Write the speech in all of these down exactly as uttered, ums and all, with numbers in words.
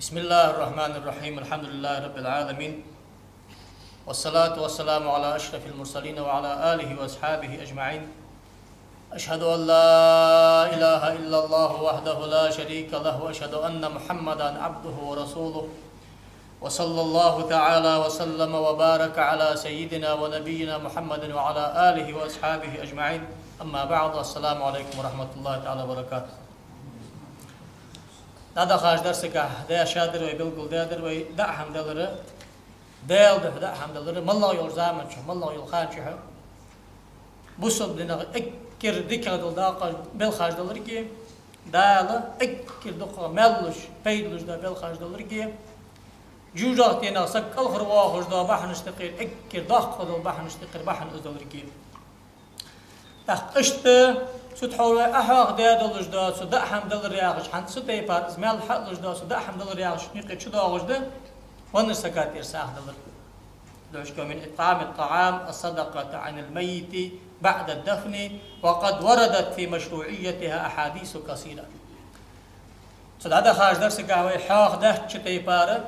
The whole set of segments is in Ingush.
بسم الله الرحمن الرحيم. الحمد لله رب العالمين. والصلاة والسلام على أشرف المرسلين وعلى آله وأصحابه أجمعين. أشهد أن لا إله إلا الله وحده لا شريك له، وأشهد أن محمدا عبده ورسوله. وصلى الله تعالى وسلم وبارك على سيدنا ونبينا محمد وعلى آله وأصحابه أجمعين. أما بعد، السلام عليكم ورحمة الله تعالى وبركاته. ДӀадахача дарсагахь даьша дар вай, белгалдаьдар вай даа хӀама далар, Даьла духьа даа хӀама далар, моллагӀа йолча заман чухь, моллагӀа йолча хана чухь бусалба динах эггара дикагӀа дола дакъа белхаш даларга, Дала эггара дукха маьл луш, пайда луш дола белхаш даларга, жожагӀатенах саг кӀалхарвоаккхаш дола бахьанаш тӀехьара эггара доккха дола бахьанаш тӀехьара бахьан из даларга. ТӀаккха иштта цу тӀехьа вай Ӏохьоахадаь долаш дола цу даа хӀама далар яхаш, хӀанз цу тайпара из маьл хьалуш дола цу даа хӀама далар яхаш, юкъе чудоагӀаш да веннача сага тӀера сагӀа далар. Дошка: من إطعام الطعام الصدقة عن الميت بعد الدفن، وقد وردت في مشروعيتها أحاديث كثيرة. Цу дӀадахача дарсагахь вай хьоахадаьча тайпара,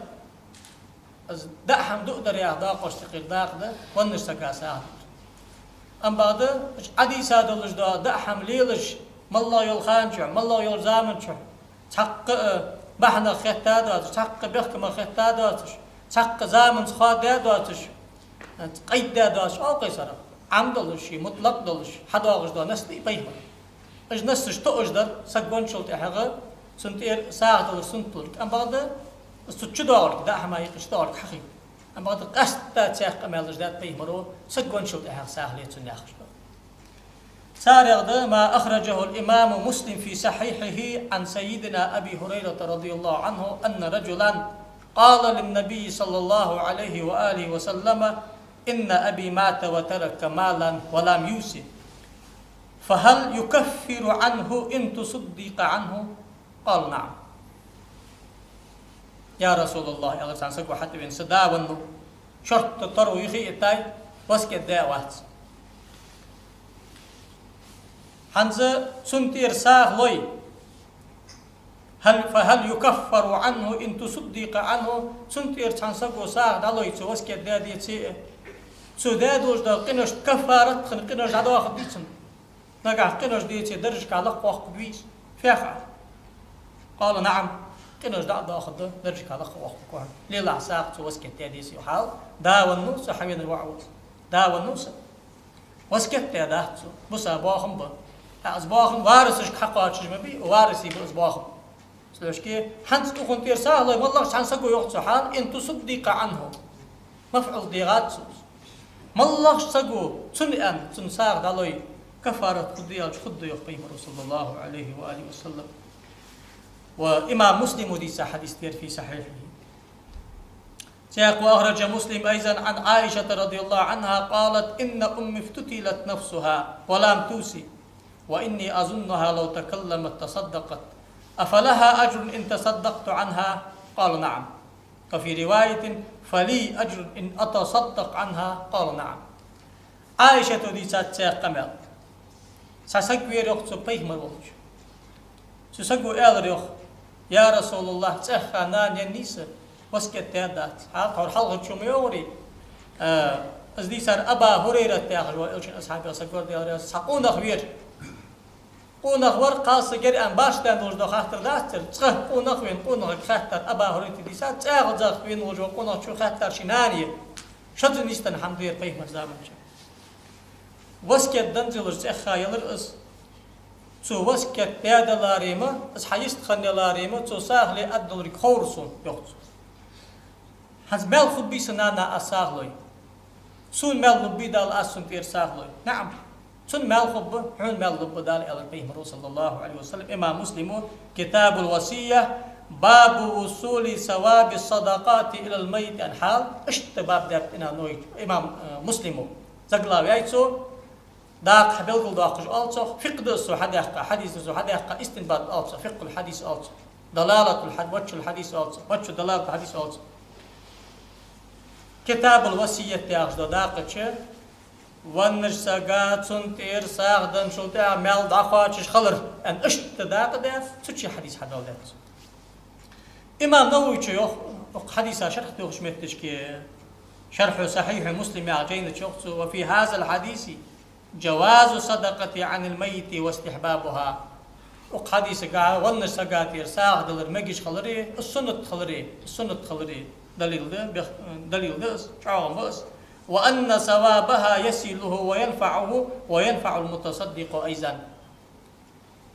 из даа хӀама дуадар яха дакъошта юкъера дакъа да веннача сага сагӀа далар. Амма бакъда, уж Ӏодийца долаш дола даа хӀама лелаш, моллагӀа йолча хана чухь, моллагӀа йолча заман чухь, цхьаккха а бахьанах хетта доацаш, цхьаккха бехкамах хетта доацаш, цхьаккха заманца хоадаь доацаш, къайдаь доацаш, оалаш сарах, Ӏам долаш, мутлакъ долаш, хьадоагӀаш дола насс да из пайхамара. Уж нассаш тоъаш дар, саг венначул тӀехьагӀа цунна тӀера сагӀа далар суннат долга. Амма бакъда, из цу чу доагӀарг, даа хӀама юкъе чу доагӀарг хьахийта. Амма бакъда къаьстта цхьа къамаьл деш даьд пайхамара, саг венначул тӀехьагӀа сагӀа ле цунна яхаш дола. Царех да: ما أخرجه الإمام مسلم في صحيحه عن سيدنا أبي هريرة رضي الله عنه أن رجلا قال للنبي صلى الله عليه وآله وسلم: إن أبي مات وترك مالا ولم يوص، فهل يكفر عنه إن تصدق عنه؟ قال: نعم. يا رسول الله, аьлар цхьан саго хьатӀавена, са да веннав, шортта торо юхе а йитай, васкет даь а вац. ХӀанз цунна тӀера сагӀа лой, هل، فهل يكفر عنه إن تصدق عنه؟ Цунна тӀера цхьан саго сагӀа дӀалой, цо васкет даь деце а, цо даь долаш дола къиношта каффарат хинна къинош дӀадоахаргдий цунна? Нагахь къинош деце, даржашка лакхвоаккхаргвий из? Фехьа. قال: نعم. Къинош дӀа а доахаргда, даржашка лакхвоаккхаргва хьона. Лелахь сагӀа, цо васкет даь деце а. Хьал, да веннав, цу хьавенар воӀ ва из. Да веннав са. Васкет даь дац цо, буса боахам ба. ТӀаккха из боахам варисашка хьакхоачаш ма бий, варисий ба из боахам. Цудухьа хӀанз укхунна тӀера сагӀа лой, моллагӀча цхьан саго, йоах цо, хьал, إن تصدق عنه. МафӀул дегӀад цо. МоллагӀча саго цунна аьнна, цунна сагӀа дӀалой, каффарат хургда аьлча, хургда, йоах пайхамара, صلى الله عليه وآله وسلم. Ва имам Муслима дийца хьадис да ер في صحيحه. Цхьаькха: وأخرج مسلم أيضا عن عائشة رضي الله عنها قالت: إن أمي افتتلت نفسها ولم توص، وإني أظنها لو تكلمت تصدقت، أفلها أجر إن تصدقت عنها؟ قال: نعم. وفي رواية: فلي أجر إن أتصدق عنها؟ قال: نعم. Ӏайшата дийцад цхьаькха къамаьл. Цхьа саг вера, йоах цо, пайхамар волча. Цу саго аьлар, йоах: «Я РасулаллахӀ, цӀаьхха нана еннай са, васкет даь дац». Хьал, тхьовра хьалхарчо ма йоахарий, а, из дийцар Аба ХӀурайрат яхаш вола Элчан асхьабех саг вар, Даьла раьза хилва цунна. Цхьа къонах вера. Къонах вар, кхалсаг яр аьнна башха даьнна долаш дола хаттар дац ер. Цкъа къонах венна, къонахага хаьттар Аба ХӀурайрата дийцад, цӀагӀа захка венна волаш вола къонахчо хаьттар ший нанае. Шозза нийсденна хӀама да ер пайхамара заман чу. Васкет данза йолаш цӀаьхха ялар из. Цо васкет даь даларе ма, из хьа йистхинна яларе ма, цо сагӀа ле аргдолга ховр сона, йоах цо. ХӀанз маьл хургбий са нана аз сагӀа лой? Сона маьл лургбий Дала аз цунна тӀера сагӀа лой? НаӀам. Цунна маьл хургба, хьона маьл лургба Дала, аьлар пайхамара, صلى الله عليه وسلم. Имам Муслима, كتاب الوصية، باب وصول ثواب الصدقة إلى الميت, аьнна хьал, иштта баб даьд имам, э, Муслима. Заглавие яьй цо, дакъа хьабелгалдоаккхаш оал цох, фикъхӀ да из цо хьадаьккха, хьадис да из цо хьадаьккха, истинбат оал цох, фикъхӀул хьадис оал цох, далалатул хьад-, ваджхӀул хьадис оал цох, ваджхӀу далалатул хьадис оал цох. Китабул васият яхаш дола дакъа чу, веннача сага цунна тӀера сагӀа денначул тӀехьагӀа маьл дӀакхоачаш хилар, аьнна, иштта дакъа даьд, цу чу хьадис хьадоаладаьд цо. Имам Нававе йоах, укх хьадиса шархь дувцача метташка, «Шархьу Сахьихьи Муслим» яхача жайна чу йоах цо: «وفي هذا الحديث جواز الصدقة عن الميت واستحبابها». Укх хьадисага веннача сага тӀера сагӀа далар мегаш хилара, из суннат хилара, из суннат хилара далил да, бех-, далил да из, чӀоагӀа ба из. «وأن ثوابها يصله وينفعه وينفع المتصدق أيضا».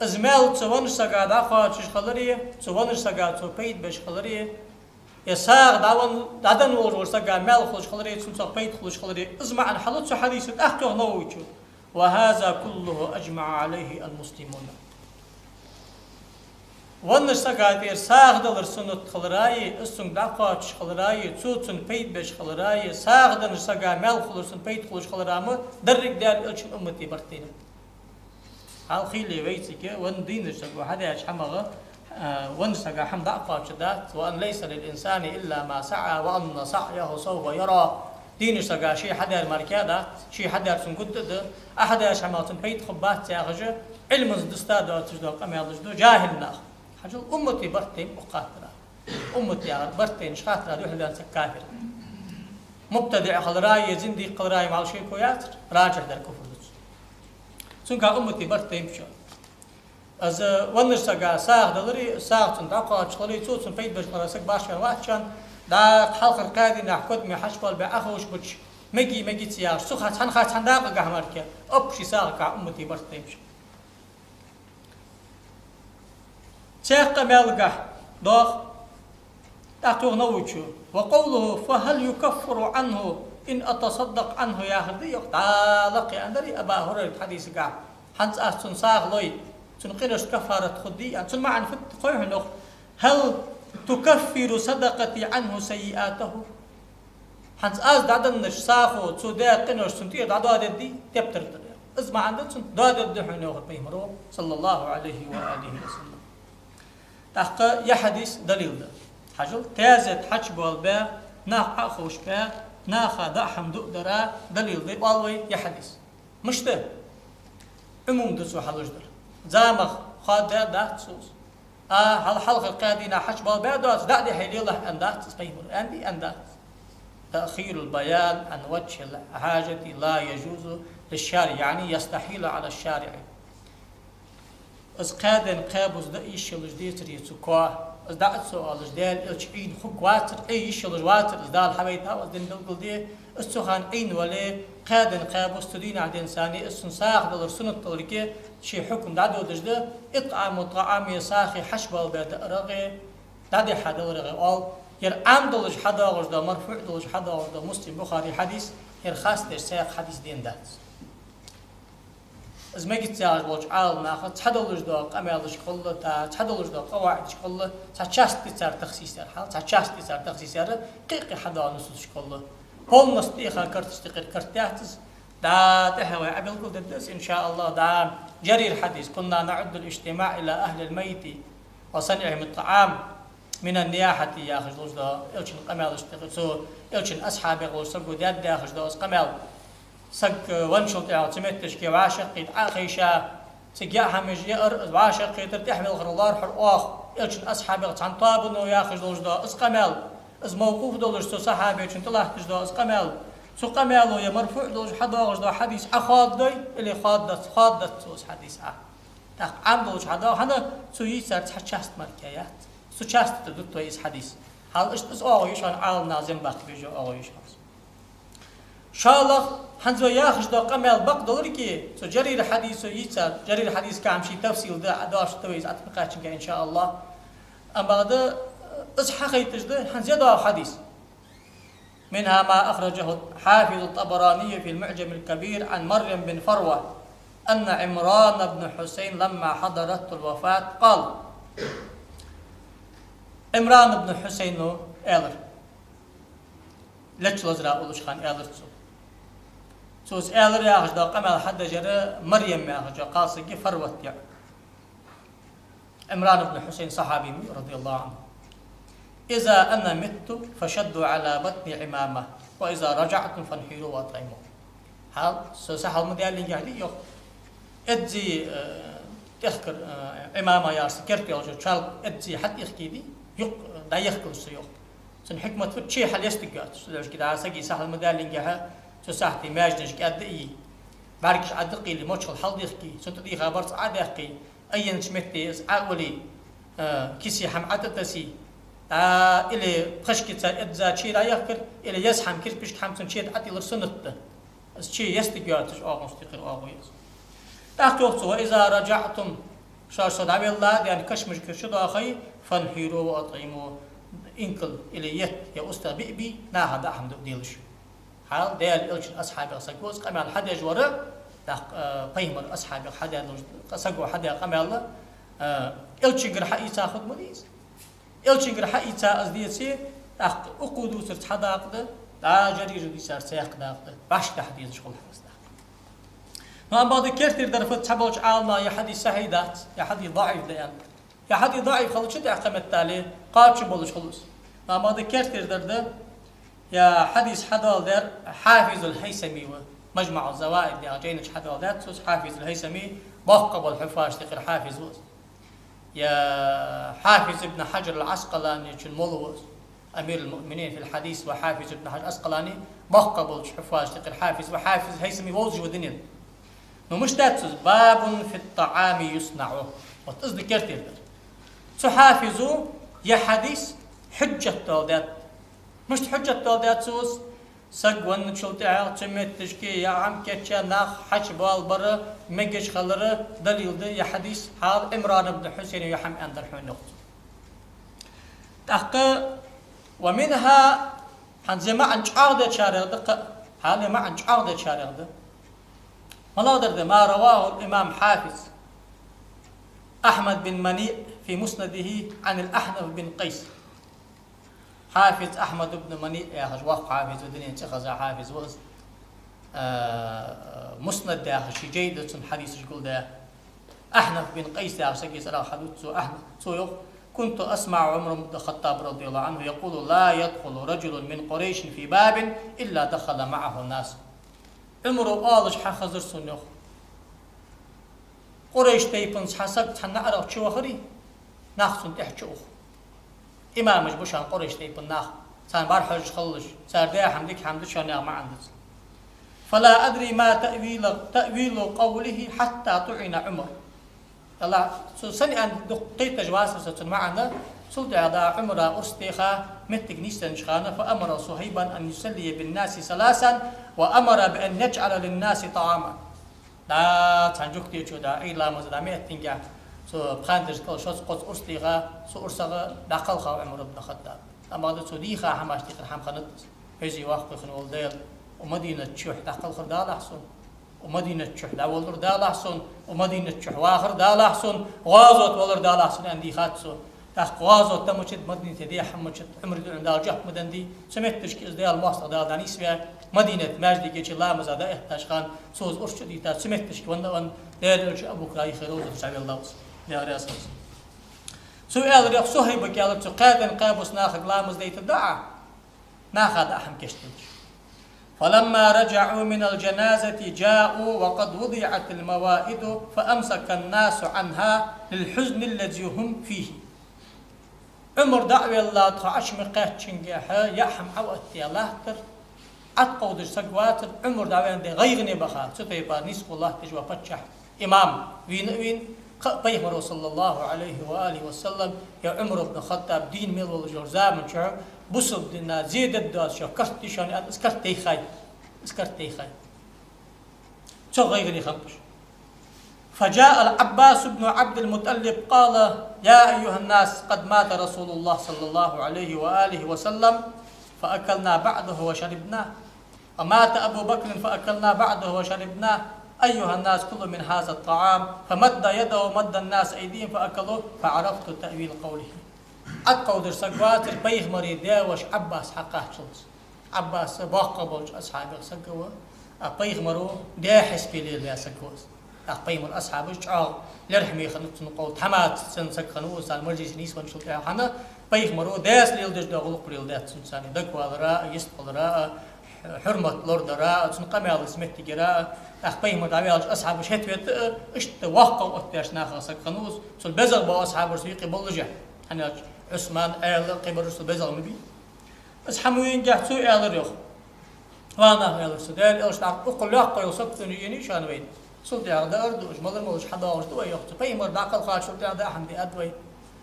Из маьл цу веннача сага дӀакхоачаш хилара, цу веннача сага цо пайда беш хилара, е сагӀа дӀавенна, дӀаденна волаш волча сага маьл хулаш хилара, цунна цох пайда хулаш хилара, из маӀан хьалу цу хьадиса, тӀаккха йоах Нававе: «وهذا كله أجمع عليه المسلمون». Веннача сага тӀера сагӀа далар суннат хилара, из цунга дӀакхоачаш хилара, цо цунна пайда беш хилара, сагӀа деннача сага маьл хулар, цунна пайда хулаш хилара ма деррига Даьла Элчан уммата барт тайнаб. Хьал хийла вайцига, венна дийнача саго хьадаьча хӀамах, а, веннача сага хӀама дӀа а кхоачаргдац: «وأن ليس للإنسان إلا ما سعى وأن سعيه سوف يرى». Дийнача сага ше хьадаьр мара кхы дац, ше хьадаьр цунна гургда, Ӏа хьадаьча хӀамах цунна пайда хургбац яхаш, Ӏилманца дуста доацаш дола къамаьлаш ду жахӀил наха. Хьажал, уммата барт тайнаб укх хаттара. Уммат яхар барт тайнача хаттара духьал ваьнна саг кафир. МубтадиӀ хилара е зиндикъ хилара мел шеко яцар, ражихь дар куфр да цун. Цунга уммата барт тайнаб шо. Из веннача сага сагӀа далара, сагӀа цунна дӀакхоачаш хилара, цо цунна пайда беш хилара саг башха ваьнна вац шоана, дӀа хьалхарча кхаь дийнахьа кодаме хьачубоалабаь Ӏоховшабича, меги, меги ца яхаш, цу хана цхьан хана цхьан дакъа гахьа мара кхы, оп ший сагӀа кхы уммата барт тайнаб шо. Цхьаькха къамаьлагахь доагӀа, тӀаккха йоах Нававе: «وقوله: فهل يكفر عنه إن أتصدق عنه» яхар да, йоах, дӀа лакхе аьннадар Абу Хурайрата хьадисагахь: «ХӀанз аз цунна сагӀа лой, цун къиношта каффарат хургдий?» аьнна. Цун маӀан фуд хой хьона, йоах: «هل تكفر صدقتي عنه سيئاته؟» ХӀанз аз дӀаденнача сагӀо цо даь къинош цунна тӀера дӀадоадергдий, тептар тӀера. Из маӀан да цун, доадергда хьона, йоах Пайхамаро, صلى الله عليه وآله وسلم. ТӀаккха ер хьадис далил да. Хьажал, таьзет хьачубоалабаь, нах Ӏоховшабаь, наха даа хӀама дуа дара далил да, оал вай, ер хьадис. Мишта? Ӏумум да цо хьалуш дар. Замах хоадаь дац цо из. А, хьал-, хьалхарча кхаь дийнахьа хьачубоалабаь доацаш, дӀа а дихье лелахь аьнна дац из Пайхамаро. Аьннадий? Аьннадац. تأخير البيان عن وجه الحاجة لا يجوز للشارع، يعني يستحيل على الشارع. Из кхаь ден кхаь бус даа йиш йолаш децаре цу коа, из дӀа а ца оалаш, Даьла Элча Ӏийна хургвацар, Ӏе йиш йолаш вацар, из Дала хьавайтав из дин белгалде, из цу хана Ӏийна вале, кхаь ден кхаь бус цу дийнахьа денз санна, из цунна сагӀа далар суннат даларга ший хьукам дӀадодаш да, إطعام الطعام, сагӀа хьачубоалабаь даарах, дӀадихьа даларах оал. Ер Ӏам долаш хьадоагӀаш да, марфуӀ долаш хьадоагӀаш да Муслим, Бухари хьадис, ер хас деш цхьаькха хьадис дена дац. Из мегац яхаш болча Ӏаламнаха цхьадолаш дола къамаьлашка гӀолла, та цхьадолаш дола къаваӀидашка гӀолла, цхьа часть да цар тахсис яьр хьал, цхьа часть да цар тахсис яьр, кхы-кхы хьадоагӀа нусусашка гӀолла. Полностью тӀехьа карташ тӀекхир карт яц из, дӀа тӀехьа вай Ӏобелгалдергда из, إن شاء الله, дӀа. Жарир хьадис: «كنا نعد الاجتماع إلى أهل الميت وصنعهم الطعام من النياحة» яхаш долаш да, Элчан къамаьлаш тӀа, цу Элчан асхьабех волча саго даьд яхаш да из къамаьл. Саг, э, венначул тӀехьагӀа цу метташка вӀашагӀкхийтта Ӏохайша, цига яа хӀамаш яар, из вӀашагӀкхетар, тӀехьавелхар лоархӀар оаха, Элчан асхьабех цхьан тоабано яхаш долаш да из къамаьл. Из мавкъуф долаш цу сахьабечунна тӀалатташ да из къамаьл. Цу къамаьло е марфуӀ долаш хьадоагӀаш да хьадис Ӏохоададой, или хоададац, хоададац цо из хьадис Ӏа. ТӀаккха Ӏам долаш хьадоагӀа, хӀана, цо йийцар цхьа часть мара кхы яц. Цу часть тӀа дут вай из хьадис. Хьал иштта из оагӀув я шоана, Ӏаламнаха зем баккха беза оагӀув я шоана из. ШоллагӀа, хӀанз вай яхаш дола къамаьл бакъдолга, цу Жарира хьадисо йийцар, Жарира хьадиса кхы ший тафсил да, Ӏа дош да вай из Ӏатмакхачинга, إن شاء الله. Амма бакъда, из хьахайташ да, хӀанз я доагӀа хьадис. منها ما أخرجه الحافظ الطبراني في المعجم الكبير عن مريم بن فروة أن عمران بن حسين لما حضرته الوفاة قال. Ӏимран ибн Хьусайно аьлар. Лечча лазара уллача хана аьлар цо. Цо из аьлар яхаш дола къамаьл хьадеш яр Марьям яхача кхалсага Фарват яхача. Ӏимран ибн Хьусайн сахьаби ма вий, رضي الله عنه: «إذا أنا مت فشدوا على بطني عمامة، وإذا رجعتم فانحروا وأطعموا». Хьал, со сахьал ма даьллинге хьадий, йоах. Эдзи, э, тӀехкар, э, Ӏимама яхаш керта йолча чалба эдзи хьатӀехкийдий. Юкъ дӀаехкалаш цо, йоах. Цун хьикмат фуд, чу хьал естаргйоацаш. Цу дешашка дӀа сага сахьат ма даллингехьа, цу сахьате маьженаш кӀаьдда а йий, бӀаргаш Ӏодаккхийле, мочхал хьалдехкий, цунна тӀадийха барзкъа Ӏодаьккхий, айеннача метте из Ӏоалий, а, кисе хӀама ӀотӀатасий, а, или пхашкаца эзза чу дӀаехкар, или еза хӀама, кирпишка хӀама цун чу тӀа Ӏотиллар суннат да. Из чу естаргйоацаш оагӀонаш тӀекхира оагӀув я из. ТӀаккха йоах цо: «وإذا رجعتم», шоаш со дӀавелла, даьнна кашамашкара чудоахе, «فانحروا وأطعموا», инкал или етт е устагӀа биъ бий, наха даа хӀама дуа делаш. Хьал Даьла Элчан асхьабех саг ва из, къамаьл хьадеш вар, тӀаккха, а, пайхамара асхьабех хьадаьлча, саго хьадаь къамаьл, а, Элчангара хьаийца хургда ма дий из. Элчангара хьаийца из деце, тӀаккха укхо дувцар цхьа дакъа да, дӀа жерригаш дийцар цхьаькха дакъа да, вӀашкадахьа дезаш хул хьона из дакъа. Но амма бакъда керттердар фуд, цхьаболча Ӏаламнаха ер хьадис сахьихь дац, ер хьадис даӀиф да аьнна. Ер хьадис даӀиф хилча, тӀаккха меттел кхоачам болаш хул из. Но амма бакъда керттердар да, ер хьадис хьадоаладаьр Хьафизул ХӀайсами ва, МажмаӀу Заваид яхача жайна чу хьадоаладаьд цо из, Хьафизул ХӀайсами, боккха бола хьуффазашта юкъера хьафиз ва из. Ер Хьафиз ибн Хьаджар ал-Ӏаскъаланечун молла ва из. Амирул-муъминин фил хьадис ва Хьафиз ибн Хьаджар Ӏаскъалани боккха болча хьуффазашта юкъера хьафиз ва, Хьафиз ХӀайсами вовзаш ва дунен. Ну, мишта даьд цо из: «باب في الطعام يصنع». Вот из да керттердар. Цу хьафизо ер хьадис хьуджат доаладаьд. Мишта хьуджат доаладаьд цо из? Саг венначул тӀехьагӀа цу метташка яа хӀама кийчъяь нах хьачубоалабара мегаш хилара далил да ер хьадис, хьал Ӏимран ибн Хьусайна яа хӀама аьннадар хьона, йоах цо. ТӀаккха, «ومنها», хӀанз ер маӀан чӀоагӀдечарех да кхы, хьал ер маӀан чӀоагӀдечарех да. МалагӀдар да? «ما رواه الإمام حافظ أحمد بن منيع في مسنده عن الأحنف بن قيس». Хьафиз Ахьмад ибн МаниӀ яхаш воккха хьафиз ва, дунен цӀихеза хьафиз ва из. А, Муснад яхаш ший жай да цун, хьадисаш гулдаь. Ахьнаф бин Къайс яхача сага цӀерагӀа хьадувц цо, Ахьнаф, цо йоах: «كنت أسمع عمر بن الخطاب رضي الله عنه يقول: لا يدخل رجل من قريش في باب إلا دخل معه الناس». Ӏумара оалаш хьахезар сона, йоах: Къурайш тайпан цхьа саг цхьан наӀарах чувахаре, нах цунна тӀехьа чууху. Имамаш ба шоана Къурайш тайпан нах, царна бӀарахьожаш хилалаш, цар даь хӀама дика хӀама да шоана яха маӀан да цун. «فلا أدري ما تأويل، تأويل قوله حتى طعن عمر». Аллахь, цо сенна аьннад дукха кхеташ вацар со цун маӀан, цул тӀехьагӀа Ӏумара урс теха моттиг нийсденнача хана, «فأمر صهيبا أن يصلي بالناس ثلاثا وأمر بأن يجعل للناس طعاما». ДӀа цхьан жугтичо дӀа, Ӏуйра ламаза дӀа ма эттингехь, цо пхандарш кӀал шозза-кхозза урс теха, цу урсагӀа дӀакхелхав Ӏумар ибн Хаттаб. Амма да цо дийха хӀамашта юкъера хӀама хиннад из. Веза-воккха хинна вола Даьла, укх Мадинат чухь дӀакхалхар далахь сона, укх Мадинат чухь дӀаволлар далахь сона, укх Мадинат чухь вахар далахь сона, гӀазот валар далахь сона, аьнна дийхад цо. ТӀаккха гӀазот дан мичад, Мадинате дехьа мичад, Ӏумара дуӀан Дала жоп ма деннадий, цу метташка из Даьла моастагӀа Дала дӀанийсваь, Мадинат маьждиге чу ламаза дӀаэттача хана, цо из урс чу а дийта, цу метташка венна а венна, Даьла Элча Абу Бакра ихе ровзата чу венна ва из. Даьла раьза хилва цунна. Цо аьлар, йоах, Сухайбага аьлар цо: кхаь ден кхаь бус нахага ламаз дайтаргда Ӏа, наха даа хӀама кийчделаш. «فلما رجعوا من الجنازة جاءوا وقد وضعت الموائد فأمسك الناس عنها للحزن الذي هم فيه». Ӏумар дӀавелла, тхо Ӏочу ма кхаьччингехьа, яа хӀама Ӏооттаяь латтар, Ӏоткъовдаш саг вацар, Ӏумар дӀавенна де гӀайгӀане баха, цу тайпара низ хул латташ ва паччахь. Имам вийна а вийна, кхы а Пайхамаро, صلى الله عليه وآله وسلم, е Ӏумар ибн Хаттаб дийна мел волаш йолча заман чухь бусалба дина зе дергдоацаш йола карт дий шоана аьнна, из карт тайхай. Из карт тайхай. Цох гӀайгӀане хиннаб уж. فجاء العباس بن عبد المطلب قال: يا أيها الناس، قد مات رسول الله صلى الله عليه وآله وسلم، فأكلنا بعده وشربنا. ومات أبو بكر فأكلنا بعده وشربنا. أيها الناس، كلوا من هذا الطعام. فمد يده ومد الناس أيديهم فأكلوا، فعرفت تأويل قوله. Ӏоткъовдаш саг вацар, Пайхамара даь-воша Ӏаббас хьакхаччалца. Ӏаббас боккха болча асхьабех саг ва, а Пайхамаро даь хьисапе леладаь саг ва из. ТӀаккха Пайхамара асхьабаш чӀоагӀа лерхӀаме хиннад цунна къовл, тхьамада санна саг хиннав из, царна мажлисе нийсвенначул тӀехьагӀа. Пайхамаро даьца леладеш дола гӀулакх леладаьд цунца, дагавалара а, йистхилара а, хьурмат лорадара а, цун къамаьлаца моттиг яра а. ТӀаккха Пайхамар дӀаваьлча асхьабаш хӀета-вета а, иштта воккхагӀа оттадаьча нахах саг хиннав из, цул безагӀа бола асхьабаш цу юкъе боллашехь. ХӀана аьлча Ӏусман, Ӏаьла, кхыбараш цу безагӀа ма бий. Из хӀама вайна гехь цо аьлар йоах. Ва нах, аьлар цо, Даьла Элча дӀа укх лоаккхагӀа йола сагото йийна шоана вайна. Цул тӀехьагӀа даар ду уж, малар-малаш хьадоагӀаш да вай, йоах цо. Пайхамар дӀакхалхачул тӀехьагӀа даа хӀама диад вай.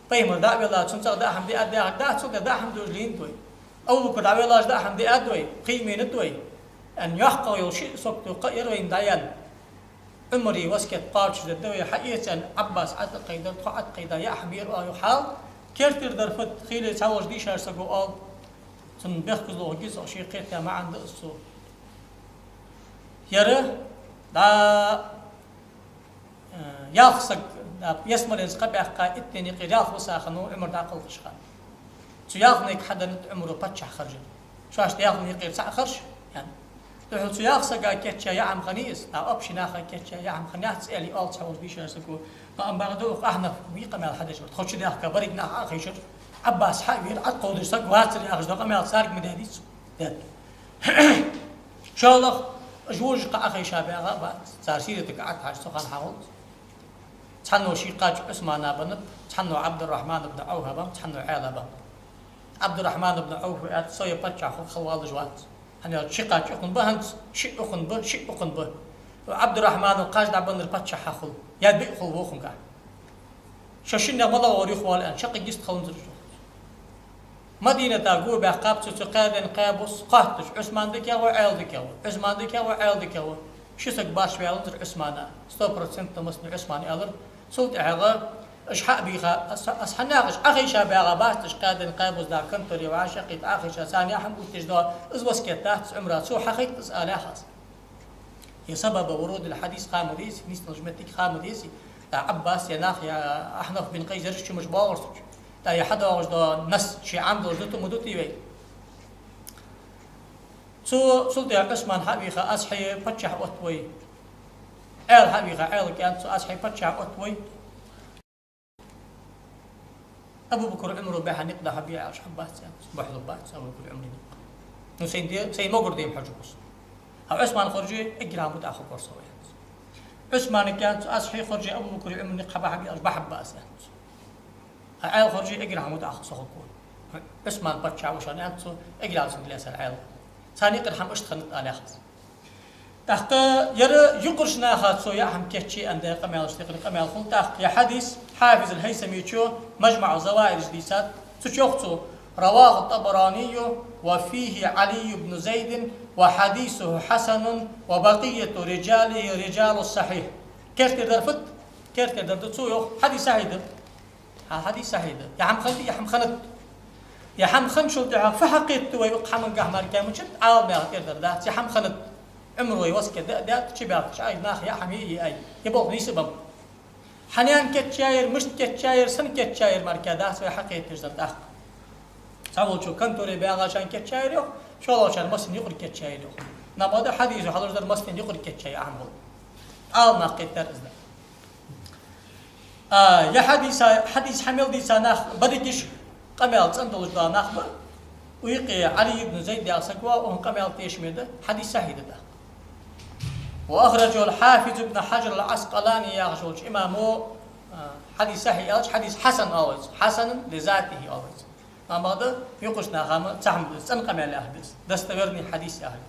Пайхамар дӀавеллача цунна цӀагӀа даа хӀама диад яхар дац, цул тӀехьа даа хӀама дужа лийнад вай. Абу Бакр дӀавеллача даа хӀама диад вай, кхийменад вай. Аьнна, йоккхагӀа йола ши сагото кхы а яр вайна дӀаяьнна. Ӏумара васкет кхоачашдергда вай, хьаэца, аьнна, Ӏаббас ӀотӀакхайдар, тхо ӀотӀакхайда, яа хӀама яр оаха, йоах, хьал. Керттера дар фуд, хийла цхьаволча дийшача саго оал. Цун бехказло хургья из, ший кхетадаь маӀан да из цо. Яр, дӀа, э, ялх саг, да, ялсмаленца кхаъ баьккха, иттанен юкъера ялх висача хана Ӏумар дӀакхалхача хана. Цу ялханега хьаденнад Ӏумара паччахь харжа. Шоашта ялханега юкъера цаӀ харжа, аьнна. Духхьал цу ялх сага кийчъяь яа хӀама хиннай из, дӀа общий наха кийчъяь яа хӀама хиннаяц, аьле, оал цхьаволча дийшача саго. Ма амма бакъда укх Ӏахнафа вий къамаьл хьадеш вар. Тхо чудехка берригаш нах Ӏохайшар. Ӏаббас хьавера, Ӏокховдаш саг вацар яхаш дола къамаьл царга ма даьдий цо. Даьд. ШоллагӀа, уж вожаш кхы Ӏохайша багӀа а бац. Цар сиратага Ӏохьажача, цу хана хьахул из. Цхьанне ший кхача Ӏусмана беннаб, цхьанне Ӏабдуррахьман ибн Ӏавфа беннаб, цхьанне Ӏаьла беннаб. Ӏабдуррахьман ибн Ӏавфа аьннад: со ер паччахь хургволаш вац. ХӀана аьлча ши кхача укхун ба хӀанз, шиъ укхун ба, шиъ укхун ба. Ӏабдуррахьмана кхаж дӀабеннар паччахь хьахул, е биъ хул вокхунга. Шо шиннех малагӀа вар юхавала, аьнна, шаккхе йистхиланзар уж. Мадината го баьккхаб цо, цу кхаь ден, кхаь бус кхотташ: Ӏусман дикагӀа ва, Ӏаьла дикагӀа ва, Ӏусман дикагӀа ва, Ӏаьла дикагӀа ва. Ши саг барш ваьннавар Ӏусмана. Сто процентов массане Ӏусман аьлар. Цул тӀехьагӀа уж хьа а бийха, ас, ас хьаннахаш Ӏохайша багӀа бац уж, кхаь ден, кхаь бус дӀа конторе ваха, шаккхе Ӏохайша, царна яа хӀама оттадеш дола, из васкет дац Ӏумара, цо хьахайт из, аьлар аз. Е сабабу вурудил хьадис ха ма дезий, нийсденнача моттиге ха ма дезий, е Ӏаббас, е нах, е Ӏахнаф бин Къайс, ераш чу муш боагӀаш цу чу. ТӀаккха е хьадоагӀаш дола насс ший Ӏам долаш дутий, ма дутий вай. Цо, цул тӀехьа Ӏусман хьавийха: аз хье паччахь отт вай. Ӏаьла хьавийха, Ӏаьлага аьннад цо: аз хье паччахь отт вай. Абу Бакр Ӏумара баьха никъ дӀахьоргья аьлча, хьабац аьннад цо, бахьалургбац Абу Бакр Ӏумара никъ. Ну, сайна де, сайна могар дем хьожаргва со. ХӀа, Ӏусман хорже, эггара хьалха мутӀахьа хургвар со вай, аьннад цо. Ӏусманага аьннад цо: аз хье хорже Абу Бакр Ӏумара никъ хьабахьоргья аьлча, бахьаргба аз, аьннад цо. ХӀа, Ӏаьла хорже, эггара хьалха мутӀахьа со хургва. Ӏусман паччахь ва шоана, аьннад цо, эггара хьалха цунга лаьцар Ӏаьла. Царна юкъера хӀама иштта хиннад, аьлар аз. ТӀаккха ер юкъарча наха цо яа хӀама кийчъяь аьнна даь къамаьлашта юкъера къамаьл хул. ТӀаккха ер хьадис Хьафиз аль-ХӀайсамечо Мажмаъу Заваидаш дийцад, цу чу йоах цо: رواه الطبراني وفيه علي بن زيد وحديثه حسن وبقية رجاله رجال الصحيح. Керттера дар фуд? Керттера дар да, цо йоах, хьадис сахьихь да. Хьа, хьадис сахьихь да. Е хӀама хиннад, е хӀама хиннад. Е хӀама хинначул тӀехьагӀа фу хьакхетаду вай укх хӀамангахьа мара, кемачат Ӏаламнаха тӀера дар дац, е хӀама хиннад. Ӏумара васкет даь, даь, чубаьхкача, ай, наха яа хӀама йиъ, ай, е болх нийса ба. Хьанна кийчъяьяр, мишта кийчъяьяр, сенна кийчъяьяр мара дац вай хьакхеташ дар тӀаккха. Цхьаволчо конторе багӀачарна кийчъяьяр йоах, шоллагӀчарна массанена юкъера кийчъяьяр йоах. Набада хьадисо хьалуш дар массанена юкъера кийчъяь Ӏамал. Ӏаламнаха кхетадаьр из да. А, е хьадиса, хьадис хьа мел дийца нах берригаш къамаьл цӀена долаш дола нах ба. Укх юкъе Ӏали ибн Зайд яха саг ва, укхун къамаьл тешаме да, хьадис сахьихь да тӀаккха. وأخرجه الحافظ ابن حجر العسقلاني яхаш волча имамо, а, хьадис сахьихь аьлча, хьадис хьасан оал вай цох, حسن لذاته оал вай цох. Амма да, юкъарча наха ма цхьа хӀама да из, цӀена къамаьл яхар да из, достоверный хьадис яхар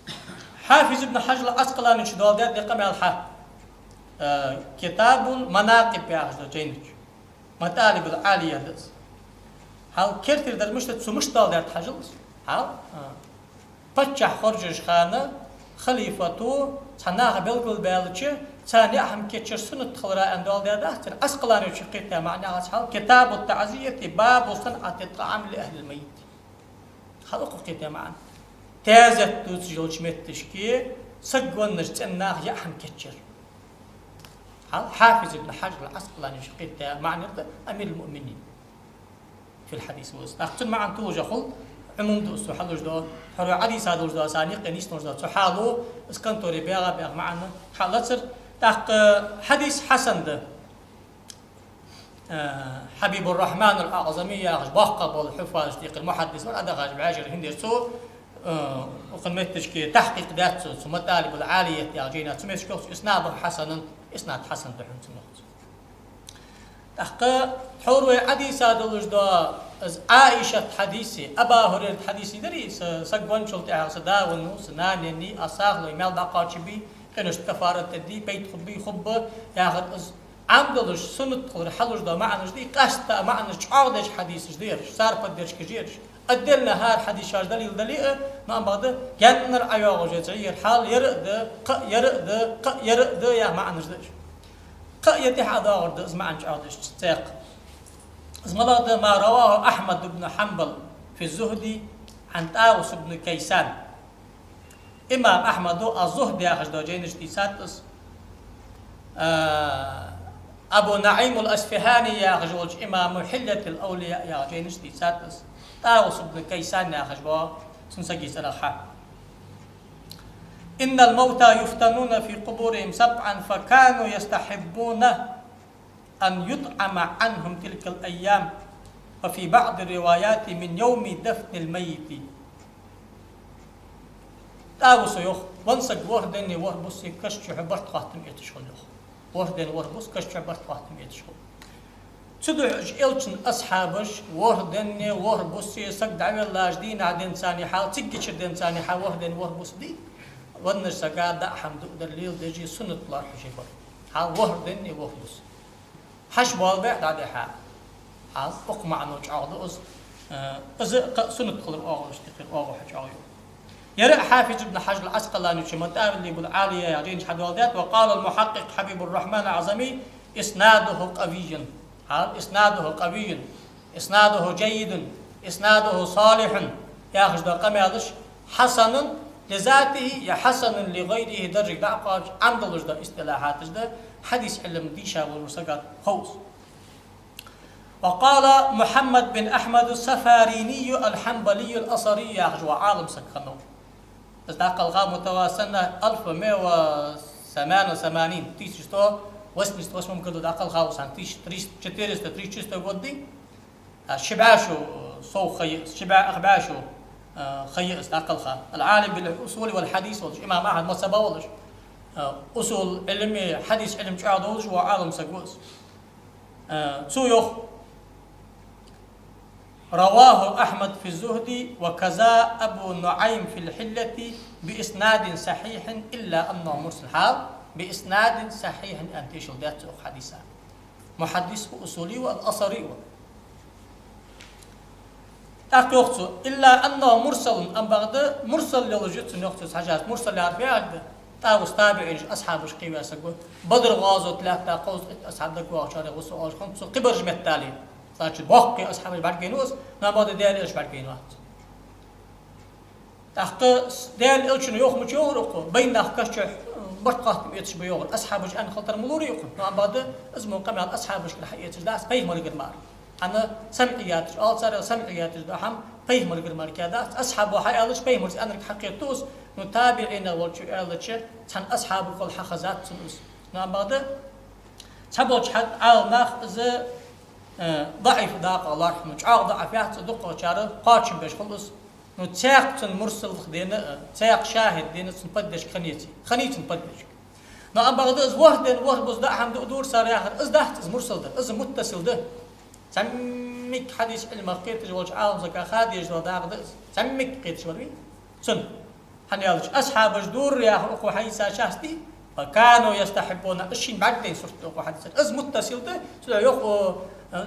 да из. Хьафиз ибн Хьажар аль-Ӏаскъаланичо доаладаьд ер къамаьл хьа, э, Китабуль-Манакъиб яхаш долча жайна чу, МатӀалибуль-Ӏалия да из. Хьал керттера дар мишта да, цо мишта доаладаьд хьажал из. Хьал, а, паччахь хоржача хана халифато цхьа наха белгалбаьлча, царна яа хӀама кийчъяр суннат хилара аьнна доаладаьдац цо. Ӏаскъаланичо кхетадаь маӀан яхац хьал: كتاب التعزية باب صنعة الطعام لأهل الميت. Хьал укхо кхетадаь маӀан: таьзет дувцаш йолча метташка саг веннача цӀен наха яа хӀама кийчъяр. Хьал Хьафиз ибн Хьажар аль-Ӏаскъаланичо кхетадаь маӀан яр да Амируль-муъминин фил хьадис ва из. ТӀаккха цун маӀан тулужа хул, Ӏумум да из цо хьалуш дола, хӀара Ӏадийса долаш дола, царна юкъе нийсденна долаш дола цу хьало, из конторе багӀа баьха маӀан хьалацар. ТӀаккха хьадис хьасан да. Э, Хьабибур-Рахьман аль-АӀзами яхаш, боккха бола хьуффазашта юкъера мухьаддис вар, Ӏадахаш вӀаьшера хӀинда яр цо, э, укхун метташка тахькъикъ даьд цо, цу МатӀалибуль-Ӏалият яхача жайна, цу метташка йоах цо: إسناده حسن, иснад хьасан да хьона цун, йоах цо. ТӀаккха тхьовра вай Ӏодийца долаш да из Ӏаишат хьадиси, Аба ХӀурайрат хьадиси дарий, са, саг венначул тӀехьагӀа са да веннав, са нана еннай, аз сагӀа лой, маьл дӀакхоачаргбий, къинош каффарат дергдий, пайда хургбий, хургба, яхар из Ӏам долаш, суннат хилар хьалуш да маӀанаш да, къаьстта маӀанаш чӀоагӀдеш хьадисаш да ераш, цар поддержка еш ераш. Отдельно хӀара хьадисаш далил дале а, но амма бакъда гаьннара ӀойоагӀаш я цу ер хьал, ер а да, кхы а ер а да, кхы а ер а да, яха маӀанаш да уж. Кхы а ер тӀехьа а доагӀар да из маӀан чӀоагӀдеш цхьаькха. Из малагӀа да: ما رواه أحمد بن حنبل في الزهد عن طاووس بن كيسان. Имам Ахьмада аз-Зухд яхаш дола жайнаш дийцад из. А, Абу НуӀайм ал-АсфихӀани яхаш волча имама Хьильятул-Авлия яхача жайнаш дийцад из. ТӀаус ибн Кайсан яхаш вола, цун сага цӀерагӀа хьа. إن الموتى يفتنون في قبورهم سبعا فكانوا يستحبون أن يطعم عنهم تلك الأيام، وفي بعض الروايات من يوم دفن الميت. ТӀауса йоах, венна саг ворхӀ денна, ворхӀ буса каша чу барт хоаттам эцаш хул йоах. ВорхӀ денна, ворхӀ буса каша чу барт хоаттам эцаш хул. Цудухьа уж Элчан асхьабаш ворхӀ денна, ворхӀ буса саг дӀавеллача дийнахьа денз царна хьал, циггачара денз царна хьал ворхӀ денна, ворхӀ буса дий, веннача сага даа хӀама дуадар леладеш суннат лоархӀаш бар. Хьал ворхӀ денна, ворхӀ буса. Хьаш боалабаь дӀадихьа. Хьал укх маӀано чӀоагӀа да из, э, из кхы а суннат хилар оагӀув, иштта хир оагӀув хьа чӀоагӀа ю. Ер а Хьафиз ибн Хьажар ал-Ӏаскъаланийс Маталибул-Ӏалия яхача жайна чу хьадоаладаьд: وقال المحقق حبيب الرحمن الأعظمي: إسناده قوي. Хьал إسناده قوي. إسناده جيد، إسناده صالح яхаш да къамаьлаш, хьасанун лизатихӀи е хьасанун лигӀайрихӀи даржага дӀакхоачаш Ӏам долаш да истилахьаташ да, хьадис Ӏилма дийша волча сага ховш. وقال محمد بن أحمد الصفاريني الحنبلي الأصري яхаш вола Ӏалам саг хиннав. Из дӀакхелха متوسط سنة ألف ومائة وثمان وثمانين, тысяча сто восемьдесят восьмом году дӀакхелха ва из, тысяча четыреста тридцать шестой год дий. А ши бӀаь шу сов ха я из, ши бӀаь, ах бӀаь шу, а, ха я из дӀакхелха. العالم بالأصول والحديث волаш, имам Ахьмада мазхӀаба волаш, а, усул Ӏилма, хьадис Ӏилма чӀоагӀа долаш вола Ӏалам саг ва из. А, цо йоах: رواه أحمد في الزهد وكذا أبو نعيم في الحلية بإسناد صحيح إلا أنه مرسل. Хьал, بإسناد صحيح аьнна тешал даьд цо укх хьадиса. Мухьаддис ва, усули ва, ал-Асари ва. ТӀаккха йоах цо: إلا أنه مرسل, амма бакъда мурсал йолаш я цун, йоах цо, хьажац. Мурсал яхар фу яхилга да? ТӀаус табиӀинаш, асхьабаш кхийна саг ва. Бадр гӀазота лаьтта кхузткъеи итт асхьаб дагавоагӀачарех ва со оалаш хиннав цо, кхыбараш меттел. Значит, боккхий асхьабаш бӀаргавайнав из, но амма бакъда Даьла Элча бӀаргавайнавац. ТӀаккха с-, Даьла Элчано йоах мича йоахар укхо, байна нах каша чу, э, барт хоаттам эцаш ба йоахар, асхьабаша аьнна хила тара ма лорий укхо, но амма бакъда из мо къамаьл асхьабашкара хьаэцаш дац, пайхамарагара мара. ХӀана, самӀияташ, оал царех, самӀияташ да хӀама, пайхамарагара мара кхы дац. Асхьабо хьааьлча, пайхамарас аьннар хьакхетаду из, но табиӀинех волчо аьлча, цхьан асхьабагахула хьахезад цунна из. Но амма бакъда цхьаболча хьа-, Ӏаламнаха из, э, даӀиф дакъа лоархӀ, но чӀоагӀа даӀиф яц, дукхагӀчар кхоачам беш хул из. Ну, цхьаькха цунна мурсал дена а, цхьаькха шахӀид дена а цунна поддержка хиннаяций? Хиннай цунна поддержка. Но амма бакъда из ворхӀ денна, ворхӀ буса даа хӀама дуадар цар яхар, из дац из мурсал дар, из муттасил да. Цхьаммик хьадис Ӏилмах кхеташ волча Ӏалам сага ха дезаш дола дакъа да из. Цхьаммик кхеташ вар вий? Цунна. ХӀана аьлча, асхьабаша дора яхар укхо хьадийцача хьастий, فكانوا يستحبون, уж шийна бӀаргадайна сурт да укхо хьадийцача. Из муттасил да, цудухьа йоах, о, э,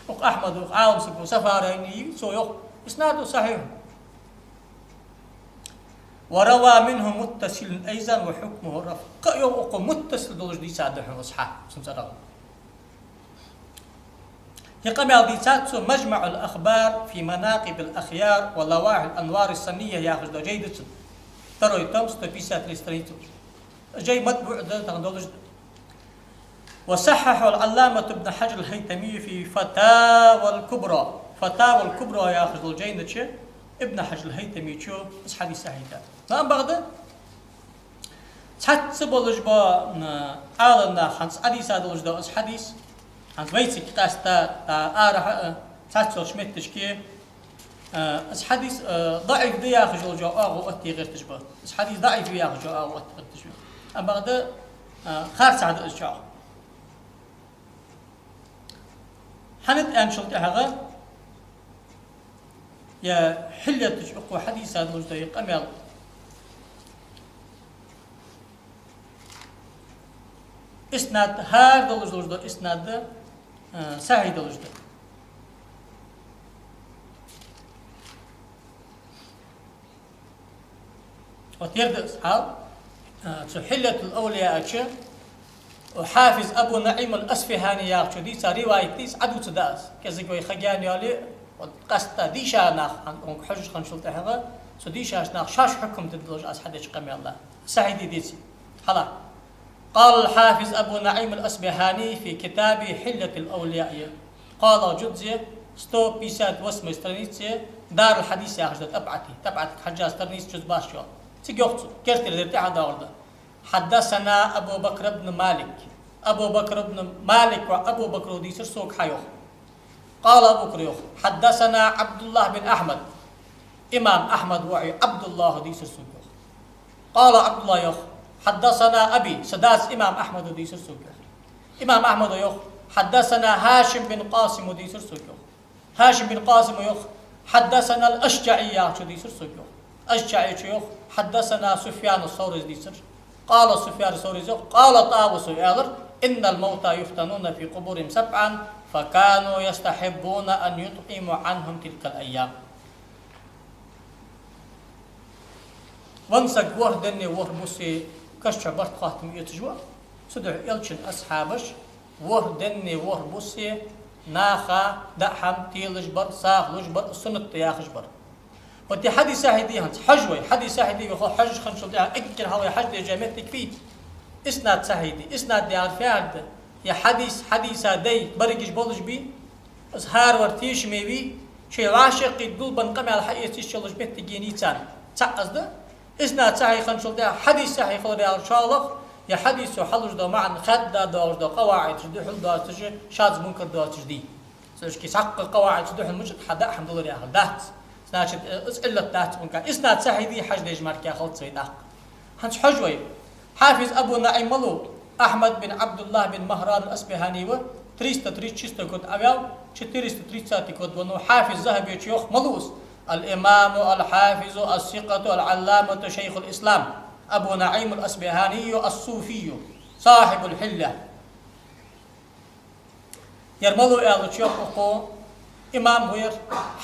укх Ахьмада, укх Ӏалам саго, Сафарини, цо йоах: إسناده صحيح. وروى منه متصلا أيضا وحكمه الرفع. Кхы а йоах укхо муттасил долаш дийцад хьона из хьа, цун цӀерагӀа. Ер къамаьл дийцад цо مجمع الأخبار في مناقب الأخيار ولوائح الأنوار السنية яхаш дола жай да цун. Второй том, сто пятьдесят три страница. Жай матбуӀ да, тахан долаш да. وصححه العلامة ابن حجر الهيثمي في فتاوى الكبرى. Фатавал Кубра яхаш долча жайна чу Ибн Хьажар ал-ХӀайтамечо из хьадис сахьихь даьд. Но амма бакъда цхьацца болаш бола, м, Ӏаламнаха хӀанз хьадийца долаш да из хьадис. ХӀанз вайцига къаьстта, а, арахьа а, цхьацца йолча метташка, а, из хьадис, а, даӀиф да яхаш йола оагӀув оттае гӀерташ ба. Из хьадис даӀиф я яхаш йола оагӀув оттае гӀерташ ба. Амма бакъда, а, харцахьа да из чӀоагӀа. Хьанат аьнначул тӀехьагӀа, е Хьиллата чу укхо хьадийца долаш да из къамаьл. Иснад, хӀара долаш долаш да иснад, а, сахьихь долаш да. Вот ер да из хьал, а, цу Хьиллатул-Авлияъ чу, Хьафиз Абу НуӀайм ал-АсфахӀани яхачо дийца риваят да из, Ӏодувца да аз. КӀезига вай ха гаьна йоале, вот къаьстта дийша нах, хьан-, хьанга хьожаш хинначул тӀехьагӀа, цу дийшача наха шоаш хьукам дергдолаш аз хьадеча къамаьла. Сахьихь дий, деций? Хьала. قال الحافظ أبو نعيم الأصبهاني في كتابه حلية الأولياء. КхоалагӀа жузъе, сто пятьдесят восьмой странице, Дарул-Хьадис яхаш да тӀабӀате. ТӀабӀатага хьежжа страница чу башхо. Цига йоах цо, кертера дер тӀехьа доагӀар да. حدثنا أبو بكر بن مالك. Абу Бакр ибн Малик ва Абу Бакро дийцар сога хьа, йоах. قال أبو بكر, йоах, حدثنا عبد الله بن أحمد. Имам Ахьмада воӀо ӀабдуллахӀо дийцар сога, йоах. قال عبد الله, йоах, حدثنا أبي, са даьца имам Ахьмада дийцар сога, йоах. Имам Ахьмада, йоах, حدثنا هاشم بن قاسم дийцар сога, йоах. ХӀашим бин Къасима, йоах, حدثنا الأشجعي яхачо дийцар сога, йоах. АшжаӀечо, йоах, حدثنا سفيان الثوري дийцар. قال سفيان الثوري, йоах, قال طاووس аьлар: إن الموتى يفتنون في قبورهم سبعا فكانوا يستحبون أن يطعموا عنهم تلك الأيام. Венна саг ворхӀ денне, ворхӀ бусе каша чу барт хоаттам эцаш ва. Цудухьа Элчан асхьабаш ворхӀ денне, ворхӀ бусе наха даа хӀама телаш бар, сагӀа луш бар, суннат да яхаш бар. Вот ер хьадис сахьихь дий хӀанз? Хьажа вай, хьадис сахьихь дий, вай хьо-, хьажаш хинначул тӀехьагӀа эггара хьалха вай хьажа деза моттиг фу я? Иснад сахьихь дий? Иснад яхар фу яхар да? Ер хьадис, хьадийца дай баргаш болаш бий? Из хӀаравар тешаме вий? Шоай вӀашагӀкхийтта гулбенна къамаьл хьаэца йиш йолаш моттиг енай царна? ЦаӀ из да. Иснад сахьихь хинначул тӀехьагӀа хьадис сахьихь хилар яхар шоллагӀа, ер хьадисо хьалуш дола маӀан хадда доагӀаш дола къаваӀидашта духьал доацаш, шаз мункар доацаш дий. Цу шки цхьаккха къаваӀидашта духьал мичад хьа даа хӀама далар яхар дац. Значит, э, из Ӏиллат дац цунга. Иснад сахьихь дий, хьажа деза мара кхы хилац вай тӀаккха. ХӀанз хьожа вай. Хьафиз Абу НуӀайм малув ва? Ахьмад бин ӀабдуллахӀ бин Магьран ал-АсбахӀани ва, триста тридцать шестой год Ӏоваьв, четыреста тридцатый год веннав. Хьафиз ЗахӀабечо йоах, малув из: الإمام الحافظ الثقة العلامة شيخ الإسلام أبو نعيم الأصبهاني الصوفي صاحب الحلية. Ер малув аьлча, йоах укхо, имам ва ер,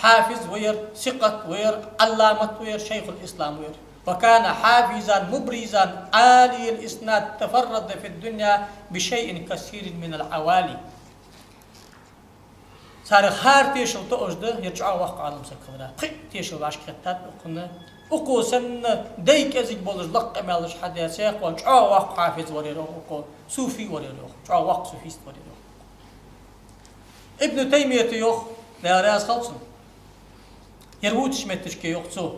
хьафиз ва ер, сикъат ва ер, Ӏалламат ва ер, шайхул-ислам ва ер. وكان حافظا مبرزا عالي الإسناد تفرد في الدنيا بشيء كثير من العوالي. Царех хӀара тешал тоъаш да ер чӀоагӀа воккха Ӏалам саг хилара. Пхиъ тешал вӀашагӀкхетад укхунна. Укхо санна дай кӀезига болаш лакха къамаьлаш хьадеш, цхьаккха чӀоагӀа воккха хьафиз вар ер, йоах укхо, суфи вар ер, йоах, чӀоагӀа воккха суфист вар ер, йоах. Ибн Таймията йоах, Даьла раьза хилва цунна, ер вувцача метташка йоах цо.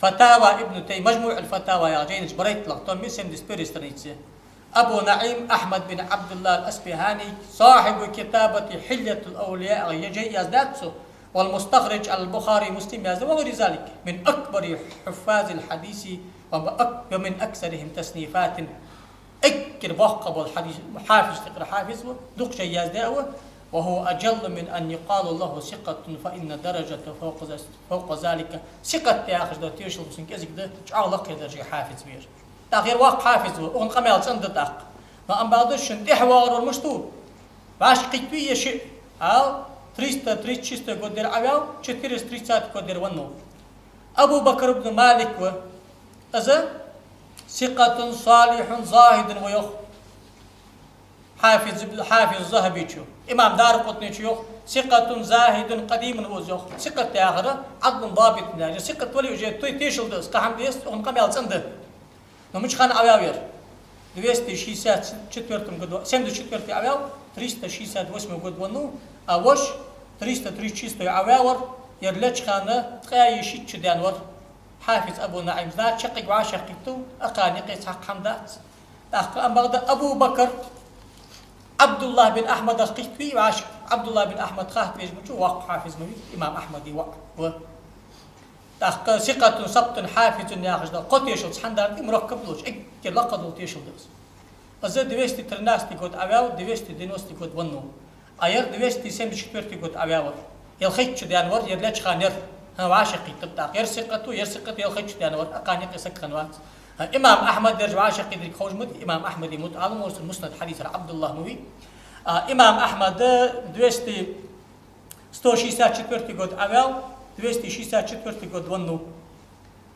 Фатава Ибн Тайм-, Мажмуъ аль-Фатава яха жайна чу барайтталагӀа, том семьдесят первой странице. Абу НуӀайм Ахьмад бин ӀабдуллахӀ ал-АсбахӀани, صاحب كتابة حلية الأولياء, ер жай яздаьд цо, والمستخرج على البخاري ومسلم яздаьд, وغير ذلك، من أكبر حفاظ الحديث وأك-، ومن أكثرهم تصنيفات. Эггара боккха бола хьадис, хьафизашта юкъера хьафиз ва, дукха жай яздаь ва, وهو أجل من أن يقال له ثقة، فإن الدرجة فوق ذ-، فوق ذلك. Сикъат яхаш дола тешал цун кӀезига да, чӀоагӀа лакхе даржера хьафиз ва ер. ТӀаккха ер воккха хьафиз ва, укхун къамаьл цӀена да тӀаккха. Но амма бакъда шун тӀехьа воагӀаргвар мишта ва? ВӀашагӀкхийтта вий ер шиъ? Ала, триста тридцать шестой год дер Ӏоваьв, четыреста тридцатый год дер веннав. Абу Бакр ибн Малик ва, из ثقة صالح زاهد ва йоах хьафиз, хьафиз ЗахӀабечо. Имам Даракъутнечо йоах: ثقة زاهد قديم ва из, йоах. Сикъат яхар Ӏадлун дабит яхар. Сикъат вале уже той тешал да из, кхы хӀама дезац, укхун къамаьл цӀена да. Но мича хана Ӏоваьв ер? Двести шестьдесят четвёртом году, семьдесят четвёртый Ӏоваьв, триста шестьдесят восьмой год веннав, а воша триста тридцать шестой Ӏоваьвар, ер леча хана ткъаь шийтта шу даьнна вар. Хьафиз Абу НуӀайм, значит, чаккхе вӀашагӀкхийттав, укханна юкъе цхьаккха хӀама дац. ТӀаккха амма бакъда Абу Бакр ӀабдуллахӀ бин Ахьмадах кхийтта вий вӀашагӀ? ӀабдуллахӀ бин Ахьмад хатта везаш ма вий, воккха хьафиз ма вий, имам Ахьмада воӀ ва. ТӀаккха ثقة ثبت حافظ яхаш дола кхо тешал цхьан дар тӀа мураккаб долаш, эггара лакха дола тешал да из. Из двести тринадцатый год Ӏоваьв, двести девяностый год веннав. А ер двести семьдесят четвёртый год Ӏаваьвар. Ялхайтта шу даьнна вар, ер леча хана яр. ХӀа, вӀашагӀкхийттаб тӀаккха. Ер сикъат ва, ер сикъат, ялхайтта шу даьнна вар. Акхарна юкъе саг хиннавац. ХӀа, имам Ахьмад ераш вӀашагӀкхийттарг ховш ма дий, имам Ахьмада мутаӀаллим вар, цун муснад хьадисаш Ӏабдуллахь ма вий. А, имам Ахьмад двести, сто шестьдесят четвёртый год Ӏаваьв, двести шестьдесят четвёртый год веннав.